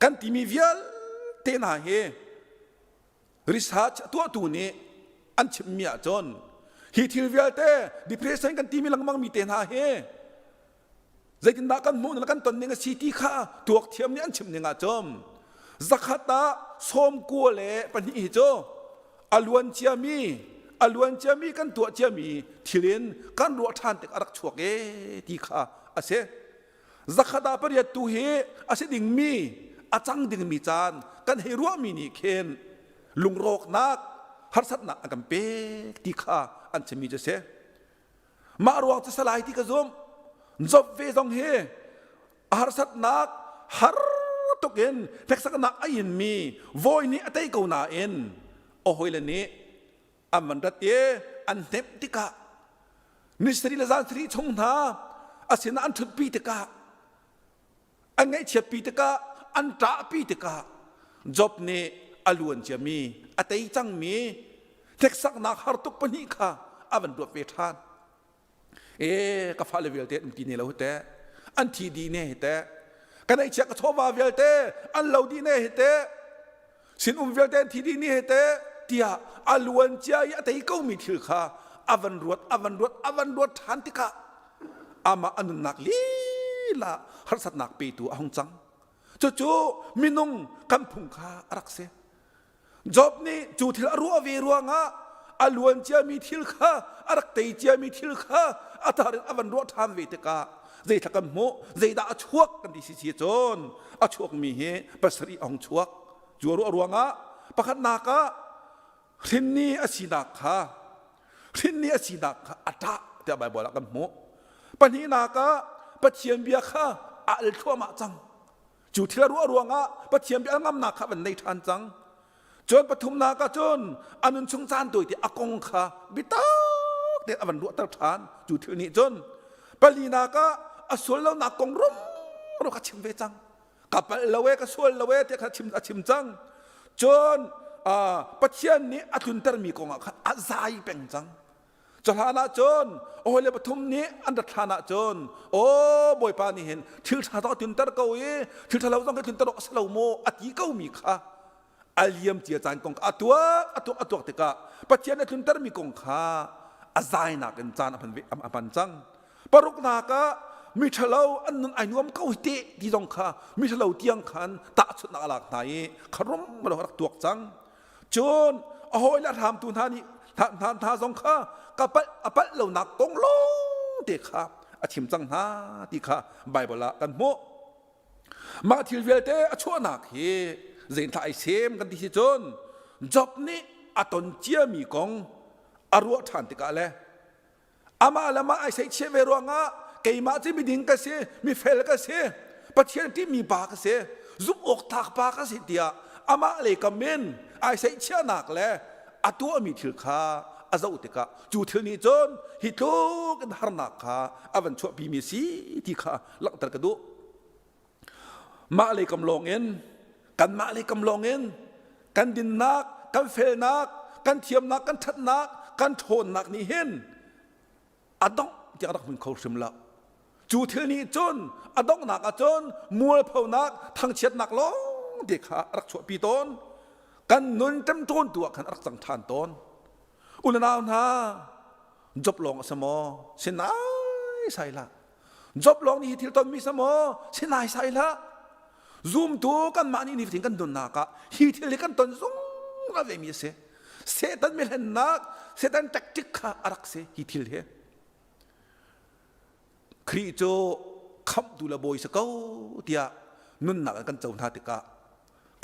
Kan timi vialte hna hi research tuahtu nih an chimmi ahcun hi thil vialte depression kan timi lengmang mi te hna hi zeitindah kan hmuh ning kan ton ning a si ti kha tuak thiam nih an chim ning ahcun zakhat ah 92 hi cu a luan ciami a luan ciami kan tuah ciami thil in kan ruah ṭhan tik a rak chuak e ti kha a si. Zakhat ah pariat tu hi a si dingmi a cang dingmi caan kan hei ruahmi nih khin lungrawknak harsatnak an kan pek ti kha an chimmi cu si. Mah ruang cu salai ti ka zumh. Job ve zong hi a harsatnak har tuk in hneksaknak a inmi vawi nih a tei ko nain a hawile nih an van rat i an hnemh tikah ni sarih le zan sarih chung hna a sinah an ṭhutpi tikah an ngaihchiatpi tikah an ṭahpi tikah Job nih a luan ciami a tei cangmi hneksaknak har tuk pahnih kha a van ruat ve ṭhan. E ka fale vialte an ti ne lo teh an thi dih ne hi teh ka neihchia ka chawva vialte an lo dih ne hi teh sinum vialte an thi dih ne hi teh tiah a luan cia i a tei komi thil kha a van ruat a van ruat a van ruat ṭhan tikah amah a nunnak lila harsatnak petu a hung cang. Cucu minung kan phung kha a rak si. Job nih cu thil a ruah ve ruangah a luan ciami thil kha a rak tei ciami thil kha a tar in a van ruah ṭhan ve tikah zeithla kan hmuh zeidah a chuak kan ti si si cun a chuakmi hi pasarih a hung chuak. Cu a ruah ruangah pakhatnak ah hrinni a sinak kha hrinni a sinak kha a ṭah tiah Baibal ah kan hmuh. Pahnihnak ah Pathian bia kha a al thluahmah cang. Cu thil a ruah ruangah Pathian bia ngamnak kha van nei ṭhan cang. Cun pathumnak ah cun a nun chung caan tawite a kong kha biatak tein a van ruahter ṭhan. Cu thil nih cun palinak ah a sual lonak kong rumro kha chim ve cang. Ka palh lo e, ka sual lo e tiah kha chim a chim cang. Cun Pathian nih a tluntermi kong ah khan a zai peng cang. Cu hlan ah cun hawile pathum nih an rat hlan ah cun aw Bawipa nih hin thil ṭha zong a tlunter ko i thil ṭha lo zong hi tlunter awk a si lo maw a ti komi kha a liam cia caan kong kha a tuak a tuak a tuak tikah Pathian a tluntermi kong kha a zainak in caan a hman a hman cang. Paruknak ah mi ṭhalo an nun ai nuam ko hi teh ti zong kha mi ṭhalo tiang khan tahchunhnak a lak hna i kharum lo rak tuak cang. Cun a hawile a hramtu hna nih hna hna zong kha ka palh a palh lonak kong lawng te kha a chim cang hna ti kha Baibal ah kan hmuh. Mah thil vialte a chuahnak hi zeithla ai sem kan ti si cun Job nih a ton ciami kong a ruah ṭhan tikah le Amah le mah ai seihchiah ve ruangah keimah cu miding ka si, mifel ka si, Pathian ṭihmi pa ka si, zumh awk tlak pa ka si tiah amah lei kam in ai seihchiahnak le a tuahmi thil kha a zoh tikah cu thil nih cun hi tluk in harnak kha a van chuahpimi a si ti kha langhter ka duh. Mah lei kam lawng in kanmah lei kam lawng in kan dinnak, kan felnak, kan thiamnak, kan ṭhatnak, kan ṭhawnnak nih hin a dongh tiang rak hmun kho hrim lo. Cu thil nih cun a donghnak ah cun mualphonak, thangchiatnak lawng te kha a rak chuahpi tawn. Kan nun ṭemṭawn tu ah khan a rak cang ṭhan tawn. U le nau hna, job lawng a si maw? Si naisai hlah. Job lawng nih hi thil tonmi si maw? Si naisai hlah. Zumtu kanmah nih nifatin kan nunnak ah hi thil hi kan ton zungzal vemi a si. Satan mihlennak, Satan tactic kha a rak si hi thil hi. Khrih cu khamhtu le bawi si ko tiah nunnak in kan co hna tikah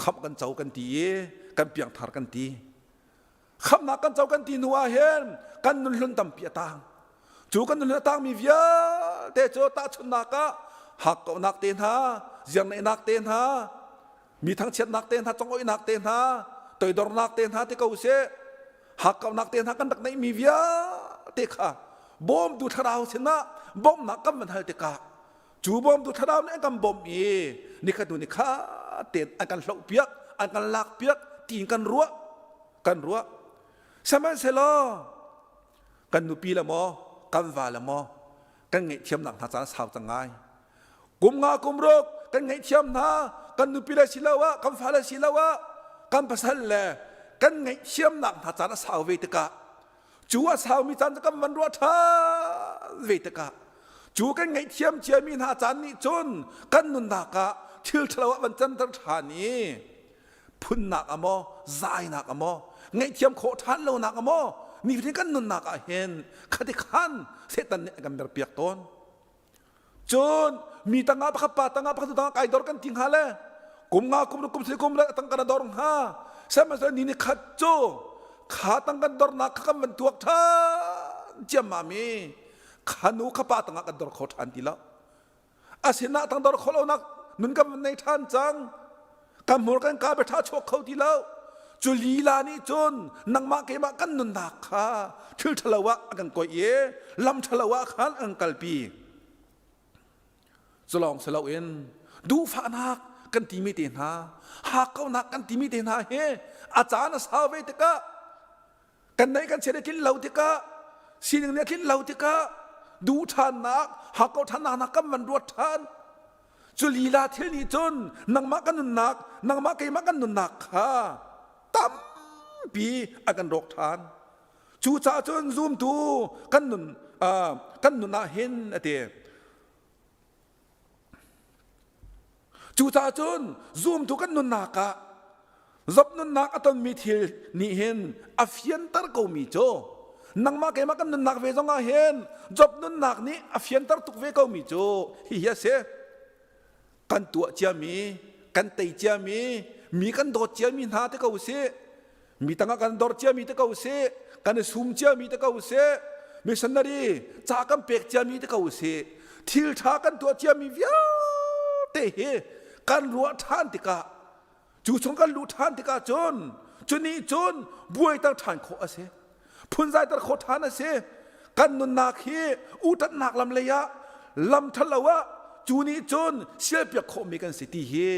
khamh kan co kan ti i kan piangthar kan ti. Khamhnak kan co kan ti hnu ah hin kan nunhlun tampi a tang. Cu kan nunhlun a tangmi vialte cu tahchunhnak ah hakkauhnak te hna, ziarneihnak te hna, mi thangchiatnak te hna, congoihnak te hna, toidornak te hna ti ko sih, hakkauhnak te hna kan rak neihmi vialte kha bawmtu thlarau sinah bawmhnak kan van hal tikah cu bawmtu thlarau nih an kan bawmh i nikhat hnu nikhat tein an kan hlohpiak, an kan lakpiak tiin kan ruah kan ruah. Sihmanhsehlaw kan nupi le maw kan va le maw kan ngaihthiamnak hna caan sau cang ngai. Kum nga kum ruk kan ngaihthiam hna. kan nupi le siloah kan fale siloah kan pasal le kan ngaihthiamnak hna caan a sau ve tikah cu a saumi caan cu kan van ruah ṭhan ve tikah cu kan ngaihthiam ciami hna caan nih cun kan nunnak ah thil ṭhalo ah van canter ṭhan i phunnak a maw zainak a maw ngaihthiam khawh ṭhan lonak a maw nifatin kan nunnak ah hin khati khan Satan nih a kan merpiak tawn. Cun mi tangah pakhat pa tangah pakhat tangah kai dor kan ti hnga le kum nga kum kum si kum le tang kan dor hnga sihmanhsehlaw ni ni khat cu kha tang kan dornak kha kan van tuak ṭhan ciammam i kha nu kha pa tangah kan dor kho ṭhan ti lo. A sinah tang dor kho lonak nun kan van nei ṭhan cang. Kan hmur kan ka bia ṭha chuak kho ti lo. Cu lila nih cun nangmah keimah kan nunnak kha thil ṭhalo ah a kan koih i lam ṭhalo ah khan an kalpi. Cu lawng si loin duhfahnak kan timi te hna, hakkauhnak kan timi te hna hi a caan a sau ve tikah kan neih kan chiat a tlin lo tikah sining nih a tlin lo tikah duh ṭhannak hakkauh ṭhannak hna kan van ruat ṭhan. Cu lila thil nih cun nangmah kan nunnak, nangmah keimah kan nunnak kha tampi a kan rawk ṭhan. Cucaah cun zumtu kan nun kan nun ah hin a ti. Cucaah cun zumtu kan nunnak ah Job nunnak a tonmi thil nih hin a fianter komi cu nangmah keimah kan nunnak ve zong ah hin Job nunnak nih a fianter tuk ve komi cu hihi a si. Kan tuah ciami, kan tei ciami, mi kan dawt ciami hna te ko sih, mi tangah kan dor ciami te ko sih, kan i sum ciami te ko sih, missionary ca kan pek ciami te ko sih, thil ṭha kan tuah ciami vialte hi kan ruah ṭhan tikah Cu chung kan luh ṭhan tikah cun cu nih cun buaiter ṭhan khawh a si. Phunzaiter khawh ṭhan a si. Kan nunnak hi uṭanhnak lam lei ah lam ṭhalo ah cu nih cun sialpiak khawhmi kan si ti hi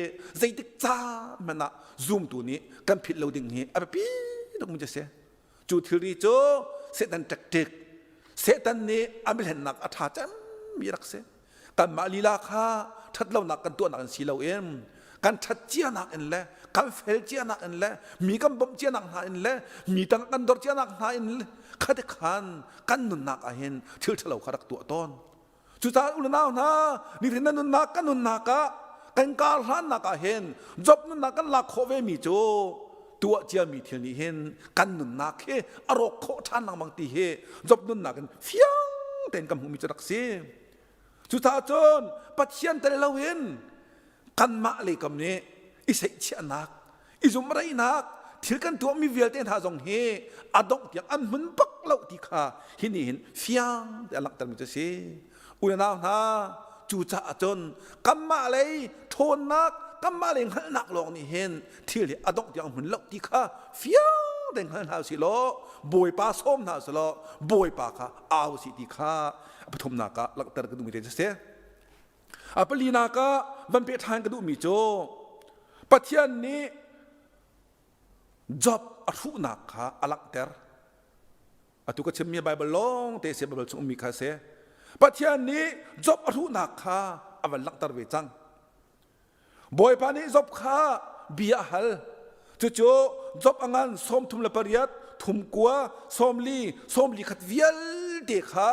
zeitik caan hmanh ah zumtu nih kan philh lo ding hi a biapi tukmi cu a si. Cu thilri cu Satan tactic, Satan nih a mihlennak a ṭha cemmi rak si. Kanmah lila kha ṭhatlonak kan tuahnak in si loin kan ṭhat cianak in le kan fel cianak in le mi kan bawmh cianak hna in le mi tang kan dor cianak hna in khati khan kan nunnak ah hin thil ṭhalo kha rak tuah tawn. Cucaah unau hna, nihin na nunnak kan nunnak ah kan kar hlannak ah hin Job nunnak kan lak khawh ve mi cu tuah ciami thil nih hin kan nunnak hi a rawk khawh ṭhan lengmang ti hi Job nunnak in fiang tein kan hmuhmi cu rak si. Cucaah cun Pathian tel loin kanmah lei kam nih i seihchiahnak, i zumhreihnak, thil kan tuahmi vialte hna zong hi a dongh tiang an hmun bak lo ti kha hi nih hin fiang te a langhtermi cu a si. Unau hna, cucaah cun kanmah lei ṭhawnnak, kanmah lei hngalhnak lawng nih hin thil hi a dongh tiang hmun lo ti kha fiang tein hngal hna usih law Bawipa sawm hna usih law Bawipa kha au usih ti kha a pathumnak ah langhter ka duhmi te cu a si. A palinak ah van peh ṭhan ka duhmi cu Pathian nih Job a hruhnak kha a langhter. Atu ka chimmi Baibal lawng te si Baibal chung ummi kha si. Pathian nih Job a hruhnak kha a van langhter ve cang. Bawipa nih Job kha bia a hal. Cucu Job a ngan 38, thum kua, 40, 41 vialte kha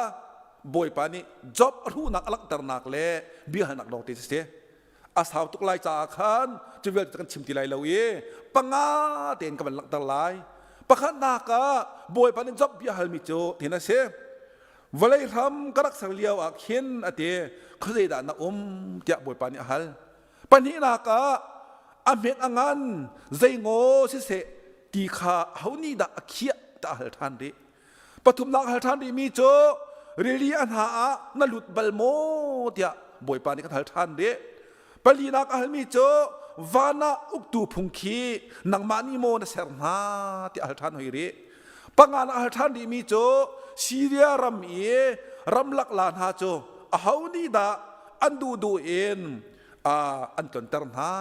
Bawipa nih Job a hruhnak a langhternak le biahalnak lawng te si. A sau tuk lai caah khan cu vialte kan chim ti lai lo i panga tein ka van langhter lai. Pakhatnak ah Bawipa nih Job bia halmi cu tin a si. Vawlei hram ka rak ser lio ah khin a ti khuazei dah na um tiah Bawipa nih a hal. Pahnihnak ah a hmet a ngan zei ngaw siseh ti kha ho nih dah a khiah tiah a hal ṭhan rih. Pathumnak hal ṭhan rihmi cu rili a hna ah na lut bal maw tiah Bawipa nih kan hal ṭhan rih. Palinak a halmi cu van ah uktu phung khi nangmah nih maw na ser hna tiah a hal ṭhan hoi rih. Panganak a hal ṭhan rihmi cu Siria ram i ramlak la hna cu aho nih dah an duhduh in an tlonter hna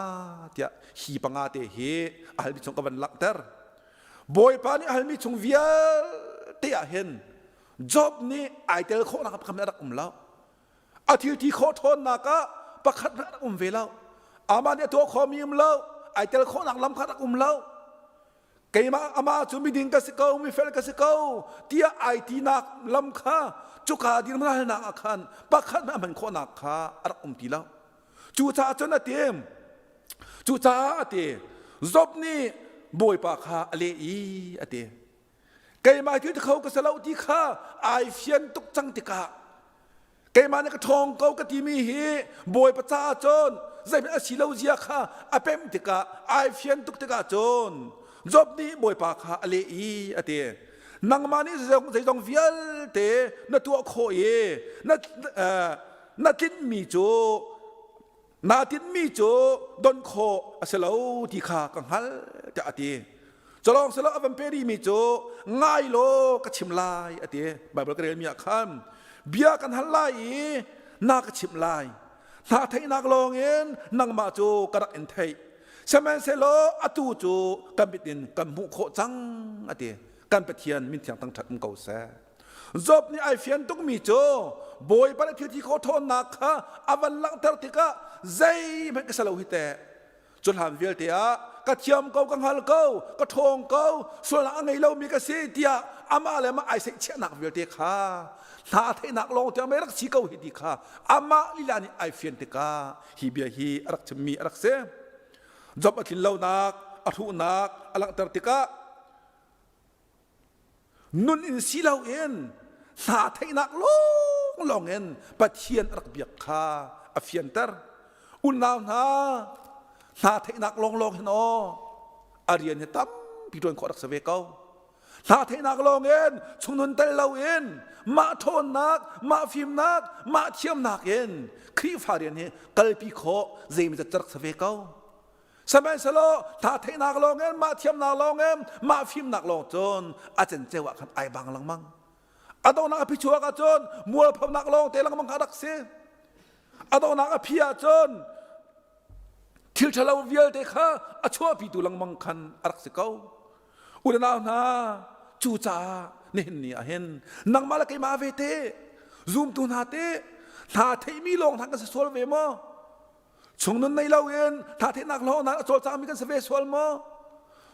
tiah hi panga te hi a halmi chung ka van langhter. Bawipa nih a halmi chung vialte ah hin Job nih ai tel khawhnak pakhat a rak um lo. A thil ti khawh ṭhawnnak ah pakhat hmanh a rak um ve lo. Amah nih a tuah khawhmi um lo, ai tel khawhnak lam kha rak um lo. Keimah amah cu miding ka si ko, mifel ka si ko tiah ai tinak lam kha cuka dirhmun halnak ah khan pakhat hmanh a hman khawhnak kha a rak um ti lo. Cucaah cun a tim. Cucaah a ti. Job nih Bawipa kha a leh i a ti. Keimah thil kho ka si lo ti kha ai fian tuk cang tikah keimah nih ka ṭhawng ko ka timi hi Bawipa caah cun zeihmanh a si lo zia kha a pemh tikah ai fian tuk tikah cun Job nih Bawipa kha a leh i a ti. Nangmah nih zeizong vialte na tuah khawh i na na tlinhmi cu naa tinhmi cu don khawh a si lo ti kha ka hngalh tiah a ti. Culawng silo a van pe rihmi cu ngai law ka chim lai a ti. Baibal ka relmi ah khan bia kan hal lai i na ka chimh lai. Hna theihnak lawngin nangmah cu ka rak in theih. Sihmanhsehlaw atu cu kan mit in kan hmuh khawh cang a ti. Kan Pathian min thiang thangṭhat um ko seh. Job nih ai fian tukmi cu Bawipa nih thil ti khawh ṭhawnnak kha a van langhter tikah zeihmanh ka si lo hi teh. Cu hlan vialte ah ka thiam ko, ka hngal ko, ka ṭhawng ko, sualnak a ngei lomi ka si tiah amah le amah ai seihchiahnak vialte kha hna theihnak lawng tiang mei rak si ko hi ti kha amah lila nih ai fian tikah hi bia hi a rak chimmi a rak si. Job a tlin lonak, a hruhnak a langhter tikah Nun in si loin hna theihnak lawnglawng in Pathian a rak biak kha a fianter. Unau hna, hna theihnak lawnglawng hin aw a rian hi tampi ṭuan khawh rak si ve ko. Hna theihnak lawngin chungnun tel loin mah ṭhawnnak, mah fimnak, mah thiamnak in Khrihfa rian hi kalpi khawh zeimawzat rak si ve ko. Sihmanhsehlaw hna theihnak lawng in mah thiamnak lawng in mah fimnak lawng cun a cenceu ah khan ai bang lengmang. A donghnak a phichuak ah cun mualphonak lawng te lengmang kha rak si. A donghnak a phi ah cun thil ṭhalo vialte kha a chuahpitu lengmang khan a rak si ko. U le nau hna, cucaah nihin ni ah hin nangmah le keimah ve te zumtu hna te hna theihmi lawng hna kan si sual ve maw? Chungnun nei loin thahthehnak hlawhnak a cawlcangmi kan si ve sual maw?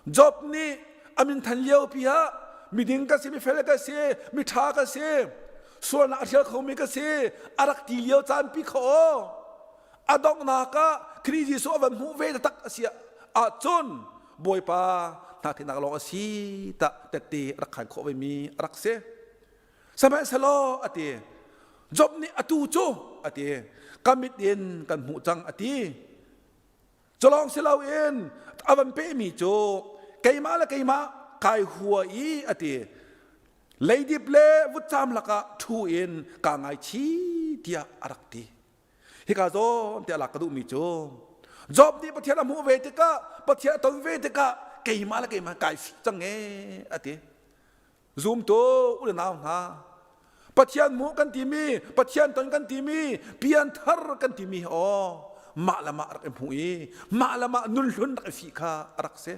Job nih a minthan lio pi ah miding ka si, mifel ka si, miṭha ka si, sualnak a hrial khomi ka si, a rak ti lio caan pi kha aw. A donghnak ah Khrih Jesuh a van hmuh ve taktak a si ahcun Bawipa hnathehnak lawng a si tah tette a rak khan khawh vemi a rak si. Sihmanhsehlaw a ti, Job nih atu cu a ti, ka mit in kan hmuh cang a ti. Culawng si loin a van pehmi cu keimah le keimah kai hua i a ti. Leidip le vutcam lakah ṭhu in kaa ngaichih tiah a rak ti. Hika zawn te a lak ka duhmi cu Job nih Pathian a hmuh ve tikah Pathian a ton ve tikah keimah le keimah kai fih cang ee a ti. Zumtu u le nau hna, Pathian hmuh kan timi, Pathian ton kan timi, pianthar kan timi aw mah le mah rak i hmuh i mah le mah nunhlun rak i fih kha a rak si.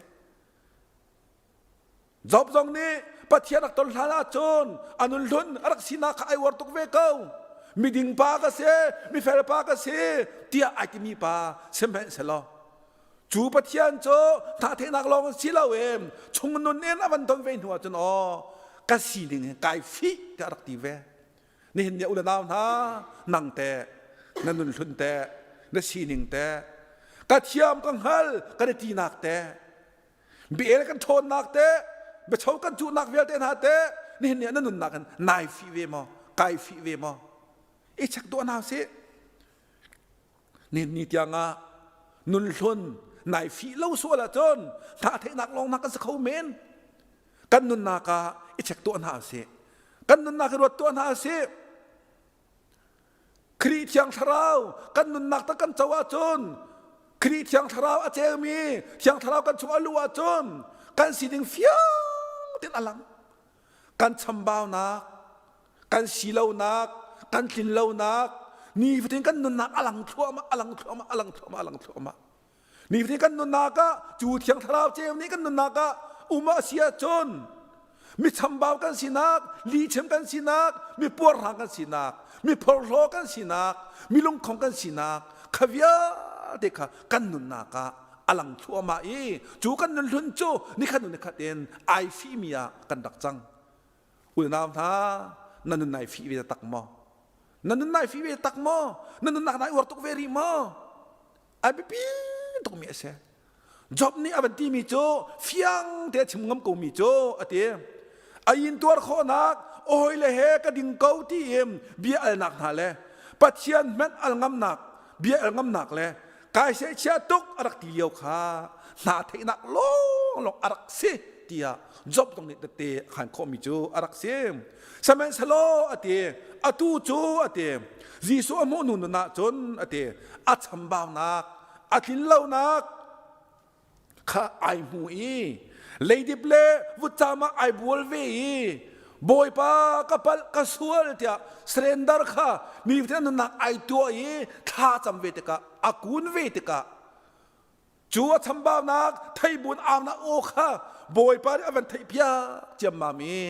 Job zong nih Pathian rak ton hlan ahcun a nunhlun a rak sinak kha ai uar tuk ve ko. Miding pa ka si, mifel pa ka si tiah ai timi pa sihmanhsehlaw Cu Pathian cu hnathehnak lawng si loin chung nun in a van ton ve hnu ahcun aw ka sining hi kai fih tiah a rak ti ve. Nihin ni u le nau hna nang teh na nun hlun teh na sining teh ka thiam ka hngal kan i tinak teh bia kan ṭhawnnak teh biacho kan cuhnak vialte hna teh nihin ni ah na nunnak in nai fih ve maw kai fih ve maw i check duah hna sih Ni tiangah nunhlun nai fih lo sual ahcun hna theihnak lawng hna kan si kho men. Kan nunnak ah i check tuah hna usih. Kan nunnak i ruat tuah hna usih. Khrih Thiang Thlarau kan nunnak tak kan co ahcun Khrih Thiang Thlarau a ceumi Thiang Thlarau kan chung a luh ahcun kan sining fiang tein a lang. Kan chambaunak kan silonak kan tlinlonak nifatin kan nunnak a lang thluahmah a lang thluahmah a lang thluahmah a lang thluahmah nifatin kan nunnak ah cu thiang thlarau ceu nih kan nunnak ah um a si ahcun mi chambau kan sinak lihchim kan sinak mi puarhrang kan sinak mi phorhlaw kan sinak mi lungkhong kan sinak kha vialte. vialte kha kan nunnak ah a lang thluahmah i cu kan nun hlun cu nikhat hnu nikhat in ai fihmi ah kan rak cang. Unau hna, na nun nai fih ve tak maw? Na nun nai fih ve tak maw? Na nunnak nai uar tuk ve rih maw? A biapi tukmi a si. Job nih a van timi cu fiang te a chim ngam komi cu a ti. A intuar khawhnak hawi le he ka ding ko ti in bia alnak hna le Pathian hmanh al ngamnak bia al ngamnak le kai sehchia tuk a rak ti lio kha hna theihnak lawnglawng a rak si tiah Job zong nih tette a khan khawhmi cu a rak si. Sihmanhsehlaw a ti, atu cu a ti, Jesuh a hmuh nu nun ah cun a ti, a chambaunak, a tlinlonak kha ai hmu i leidip le vutcam ah ai bual ve i Bawipa ka palh ka sual tiah surrender kha mi nunnak ai tuah i thla cam ve tikah a kun ve tikah cu a chambaunak theibun aunak aw kha Bawipa nih a van theihpiak ciammam i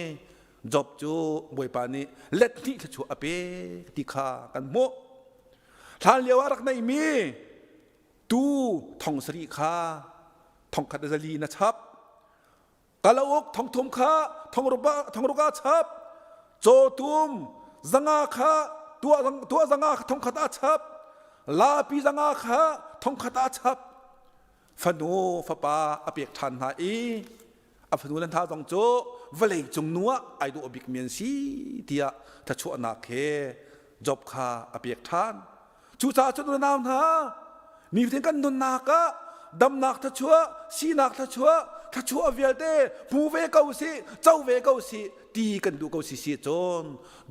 Job cu Bawipa nih let hnih thluachuah a pek ti kha kan hmuh. Hlan lio ah rak neihmi tuu thong sarih kha thongkhat le zali na chap. Kalauk thongthum kha thongruk ah chap. Cawtum zanga kha tuah zanga kha thongkhat ah chap. Lapi zanga kha thongkhat ah chap. Fanu fapa a pek ṭhan hna i a fanu le hna zong cu vawlei cung nu ah ai dawh bikmi an si tiah thluachuahnak he Job kha a pek ṭhan. Cucaah cun unau hna, nifatin kan nunnak ah damnak thluachuah, sinak thluachuah, thluachuah vialte hmu ve ko sih, co ve ko sih ti kan duh ko si si cun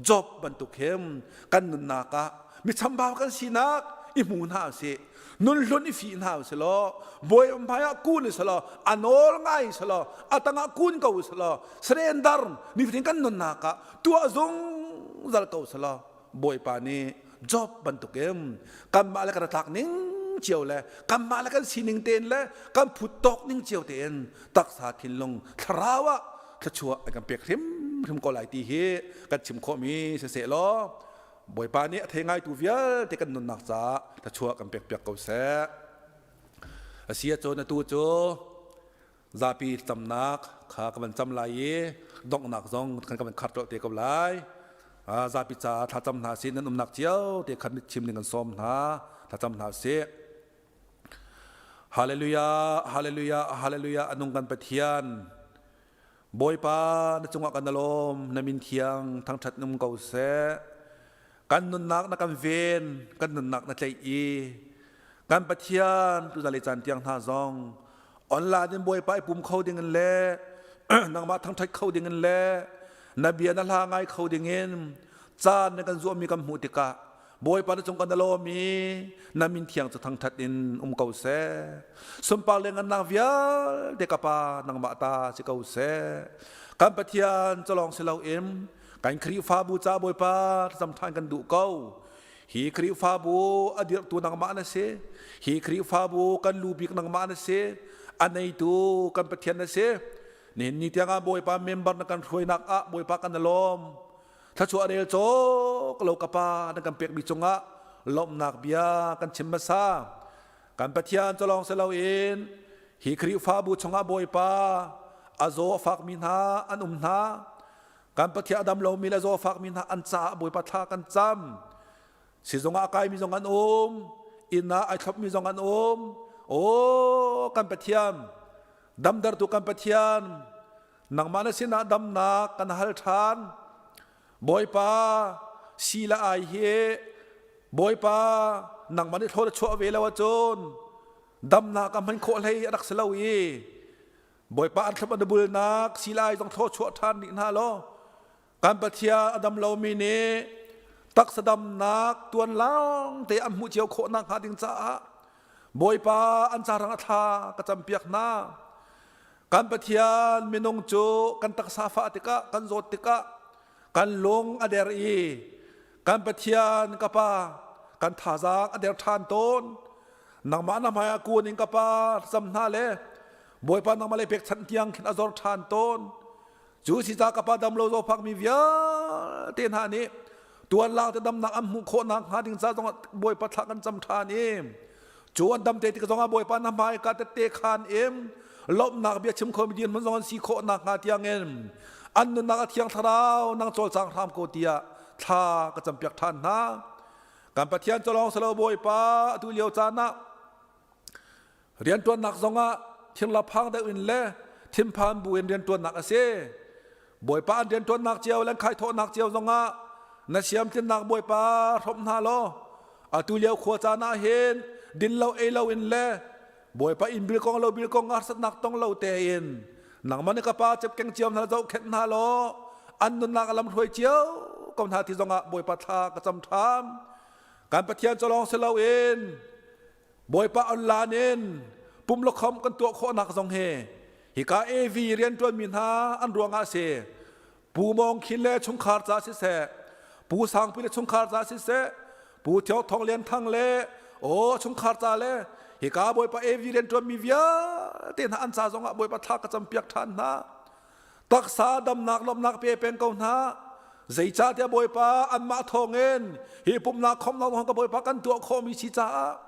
Job bantuk hin kan nunnak ah mi chambau kan sinak i hmu hna usih. Nun hlun i fih hna usih law, bawi hmai ah kun usih law, a nawl ngai usih law, a tangah kun ko usih law, surrender nifatin kan nunnak ah tuah zungzal ko usih law, Bawipa nih Job bantukin kanmah le kan tlak ning cio le kanmah le kan sining tein le kan phut tawk ning cio tein taksa thinlung thlarau ah thluachuah an kan pek hrimhrim ko lai ti hi kan chim khawhmi siseh law Bawipa nih a thei ngaitu vialte kan nunnak caah thluachuah kan pek piak ko seh. A si ahcun atu cu zapi camnak kha ka van cam lai i donghnak zong kan ka van khar colh te ko lai. Zapi caah thlacam hna sih nan umnak cio te khan mit chim ding kan sawm hna thlacam hna sih. Hallelujah, hallelujah, hallelujah anung kan Pathian. Bawipa na cungah kan lawm na min thiang thangṭhat nung ko seh. Kan nunnak na kan ven, kan nunnak na tlaih i kan Pathian tuzan le caan tiang hna zong online in Bawipa i pum kho ding in le nangmah thangṭhat kho ding in le na bia na hla ngai kho ding in caan na kan zuahmi kan hmuh tikah Bawipa na cung kan lawm i na min thiang cu thangṭhat in um ko seh. Sunpar le ngannak vialte ka Pa nangmah ta si ko seh. Kan Pathian calawng si loin kan Khrihfabu ca Bawipa thlacam ṭhan kan duh ko. Hi Khrihfabu a dirhtu nangmah na si. Hi Khrihfabu kan lu bik nangmah na si. A neitu kan Pathian na si. Nihin ni tiangah Bawipa member na kan hruainak ah Bawipa kan lawm. Thluachuah rel cawk lo ka pa na kan pekmi cungah lawmhnak bia kan chim hmasa. Kan Pathian cu lawng si loin hi Khrihfabu chungah Bawipa a zaw a fakmi hna an um hna. Kan Pathian a dam lomi le zaw a fakmi hna an caah Bawipa thla kan cam. Sizung ah a kaimi zong an um, inn ah ai thlopmi zong an um. Aw kan Pathian, damdartu kan Pathian, Nangmah na sinah damnak kan hal ṭhan. Bawipa, si le ai hi Bawipa nangmah nih thlaw na chuah ve lo ahcun damnak a hman khawh hlei a rak si lo i Bawipa an thlop an bulnak si le ai zong thlaw chuah ṭhan dih hna law kan Pathian a dam lomi nih taksa damnak tuan lawng te an hmuh cio khawh nakhnga ding caah Bawipa an carang a thla ka campiak hna. Kan Pathian minung cu kan taksa fah tikah kan zawt tikah kan lung a der i kan Pathian ka pa kan thazaang a der ṭhan tawn. Nangmah na hmai ah kun in ka pa cam hna le Bawipa nangmah lei pekchanh tiang khin a zor ṭhan tawn. Cu si ca ka pa dam lo zawfak mi vialte hna nih tuan lang te damnak an hmuh khawh nak hnga ding ca zongah Bawipa thla kan cam ṭhan i. Cu an dam te tik zongah Bawipa na hmai ka tette khan in lawmhnak bia chim khomi dirhmun zong an si khawh nakhnga tiangin an nunnak a thiang thlarau nang cawlcang hram ko tiah thla ka campiak ṭhan hna. Kan Pathian culawng silo Bawipa atu lio caan ah rianṭuannak zongah thirla phang deuh in le thinphan bu in rianṭuannak a si. Bawipa an rianṭuannak cio le an khaithawhnak cio zongah na siamtlinnak Bawipa hrawmh hna law atu lio khua caan ah hin din lo ei lo in le Bawipa inn bil kong lo bil kong harsatnak tong lo tein nangmah nih ka pa cepkeng cio hna zohkhenh hna law an nunnak a lam hruai cio ko hna ti zongah Bawipa thla ka cam ṭham. Kan Pathian cu lawng si loin Bawipa online in pumlakhom kan tuah khawhnak zong hi hika AV rianṭuanmi hna an ruangah a si. Pu Mawng Khin le chungkhar ca siseh, Pu Sangpi le chungkhar ca siseh, Pu Thio Thong Lian Thang le aw chungkhar ca le hika Bawipa AV rianṭuanmi vialte hna an ca zongah Bawipa thla ka campiak ṭhan hna. Taksa damnak lawmhnak pe peng ko hna. Zeicahtiah Bawipa anmah thawngin hi pumhnak khomhnak zong ka Bawipa kan tuah khawhmi si caah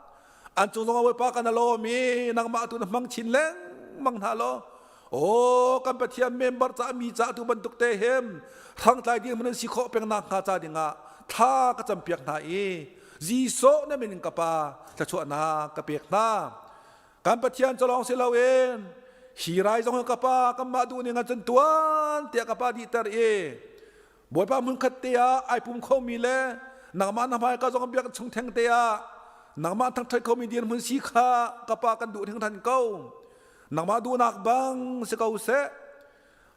an cung zongah Bawipa kan lawm i nangmah tu na hmang chin lengmang hna law aw kan Pathian member ca mi ca tu bantuk te hem hrangtlai ding nan si khawh peng nak hnga ca dingah thla ka campiak hna i Jesuh na min in ka pa thluachuahnak ka pek hna. Kan Pathian cu lawng si loin hi rai zong hi ka pa kanmah duh ning ah cun tuan tiah ka pa dihter i Bawipa hmunkhat te ah ai pum khomi le nangmah na hmaika zong biak chung theng te ah nangmah thangṭhat khomi dirhmun si kha ka pa kan duh hringhran ko. Nangmah duhnak bang si ko seh.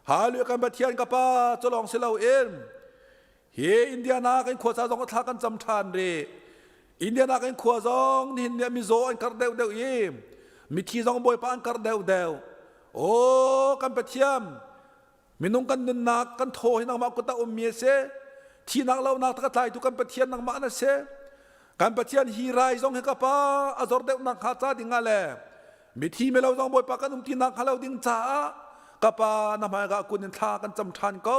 Hallelujah kan Pathian ka pa cu lawng si loin Hi Indiana kan khua ca zong thla kan cam ṭhan rih. Indiana kan khua zong nihin ni mizaw an karh deuhdeuh i mithi zong Bawipa an karh deuhdeuh. Aw kan Pathian minung kan nunnak kan thaw hi nangmah kut ah ummi a si. Thihnak lonak ka tlaitu kan Pathian nangmah na si. Kan Pathian hi rai zong hi ka pa a zor deuhnak hnga ca ding ah le mithi milo zong Bawipa kan um tinak hnga lo ding caah ka pa na hmai ka kun in thla kan cam ṭhan ko.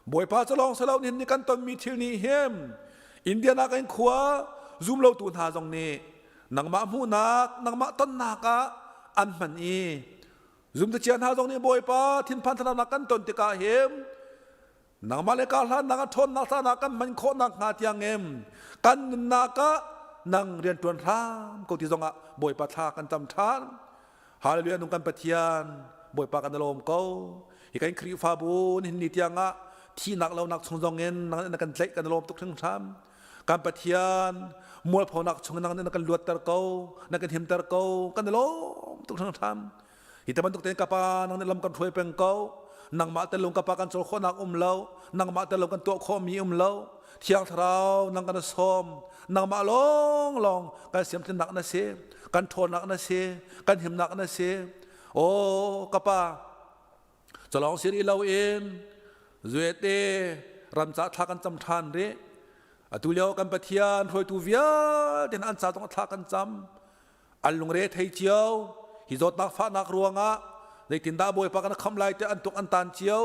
Bawipa cu lawng si lo nihin ni kan tonmi thil nih hin Indiana kan khua zumlotu hna zong nih nangmah hmuhnak nangmah tonnak ah an hman i zumtucia hna zong nih Bawipa thinphan thlaraunak kan ton tikah hin nangmah le ka hlannak a ṭhawnnak hlanah kan hman khawhnak hnga tiangin kan nunnak ah nang rianṭuan hram ko ti zongah Bawipa thla kan cam ṭhan. Hallelujah nung kan Pathian Bawipa kan lawm ko. Hi kan Khrihfabu nihin ni tiangah thihnak lonak chung zong in nang na kan tlaih kan lawm tuk hringhran. Kan Pathian mualphonak chung nang na kan luatter ko, na kan himter ko, kan lawm tuk hringhran. Hi te bantuk tein ka pa nang nih lam kan hruai peng ko. Nangmah tel lo ka pa kan cawl khawhnak um lo. Nangmah tel lo kan tuah khawhmi um lo. Thiang Thlarau nang kan sawm. Nangmah lawng lawng kan siamtlinnak na si. Kan ṭhawnnak na si. Kan himnak na si. Aw ka pa calong si rih loin zuete ramca thla kan cam ṭhan rih. Atu lio kan Pathian hruaitu vialte an ca zong thla kan cam. An lungre thei cio. Hi zawtnak fahnak ruangah zeitindah Bawipa kan khamh lai tiah an tuk an tan cio.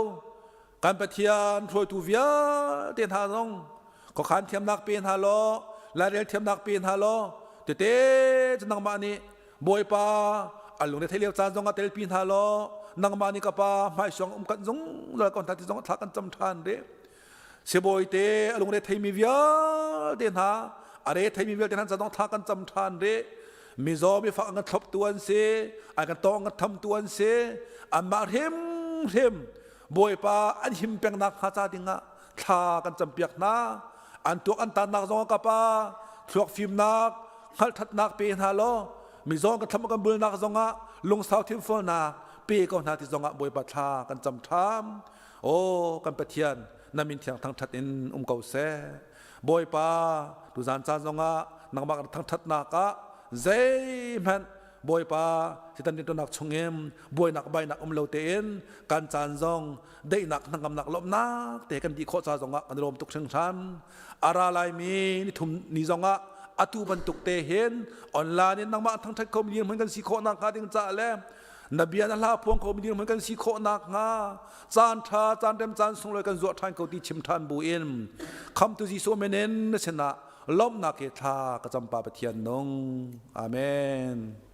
Kan Pathian hruaitu vialte hna zong khuakhan thiamnak pe hna law, lairel thiamnak pe hna law, tete cu nangmah nih Bawipa an lungre thei lio caan zongah telpi hna law, nangmah nih ka pa hmaisuang um kan zungzal ko hna ti zong thla kan cam ṭhan rih. Sibawi te a lungre theimi vialte hna a re theimi vialte hna zong thla kan cam ṭhan rih. Mizaw mifak an kan thloptu an si, an kan tawng kan thamtu an si. Anmah hrimhrim Bawipa an him pengnak hnga ca dingah thla kan campiak hna. An tuak an tannak zong ka pa thluak fimnak hngalhthatnak pe hna law mizaw kan thlam kan bulnak zongah lungsau thinfualnak pe ko hna ti zongah Bawipa thla kan cam ṭham. Aw kan Pathian na min thiang thangṭhat in um ko seh. Bawipa tuzan caan zongah nangmah kan thangṭhatnak ah zeihmanh Bawipa Satan rianṭuannak chungin buainak bainak um lo tein kan caan zong daihnak hnangamnak lawmhnak te kan dih khawh ca zongah kan i lawm tuk hringhran. A ra laimi nithum ni zongah atu bantuk te hin online in nangmah thangṭhat kho mi dirhmun kan si khawh nakhnga ding caah le na bia na hla phuang kho mi dirhmun kan si khawh nakhnga caan ṭha caan rem caan sunglawi kan zuah ṭhan ko ti chim ṭhan bu in khamtu Jesuh min in na sinah. lawmhnak he thla ka cam Pa Pathian nung. Amen.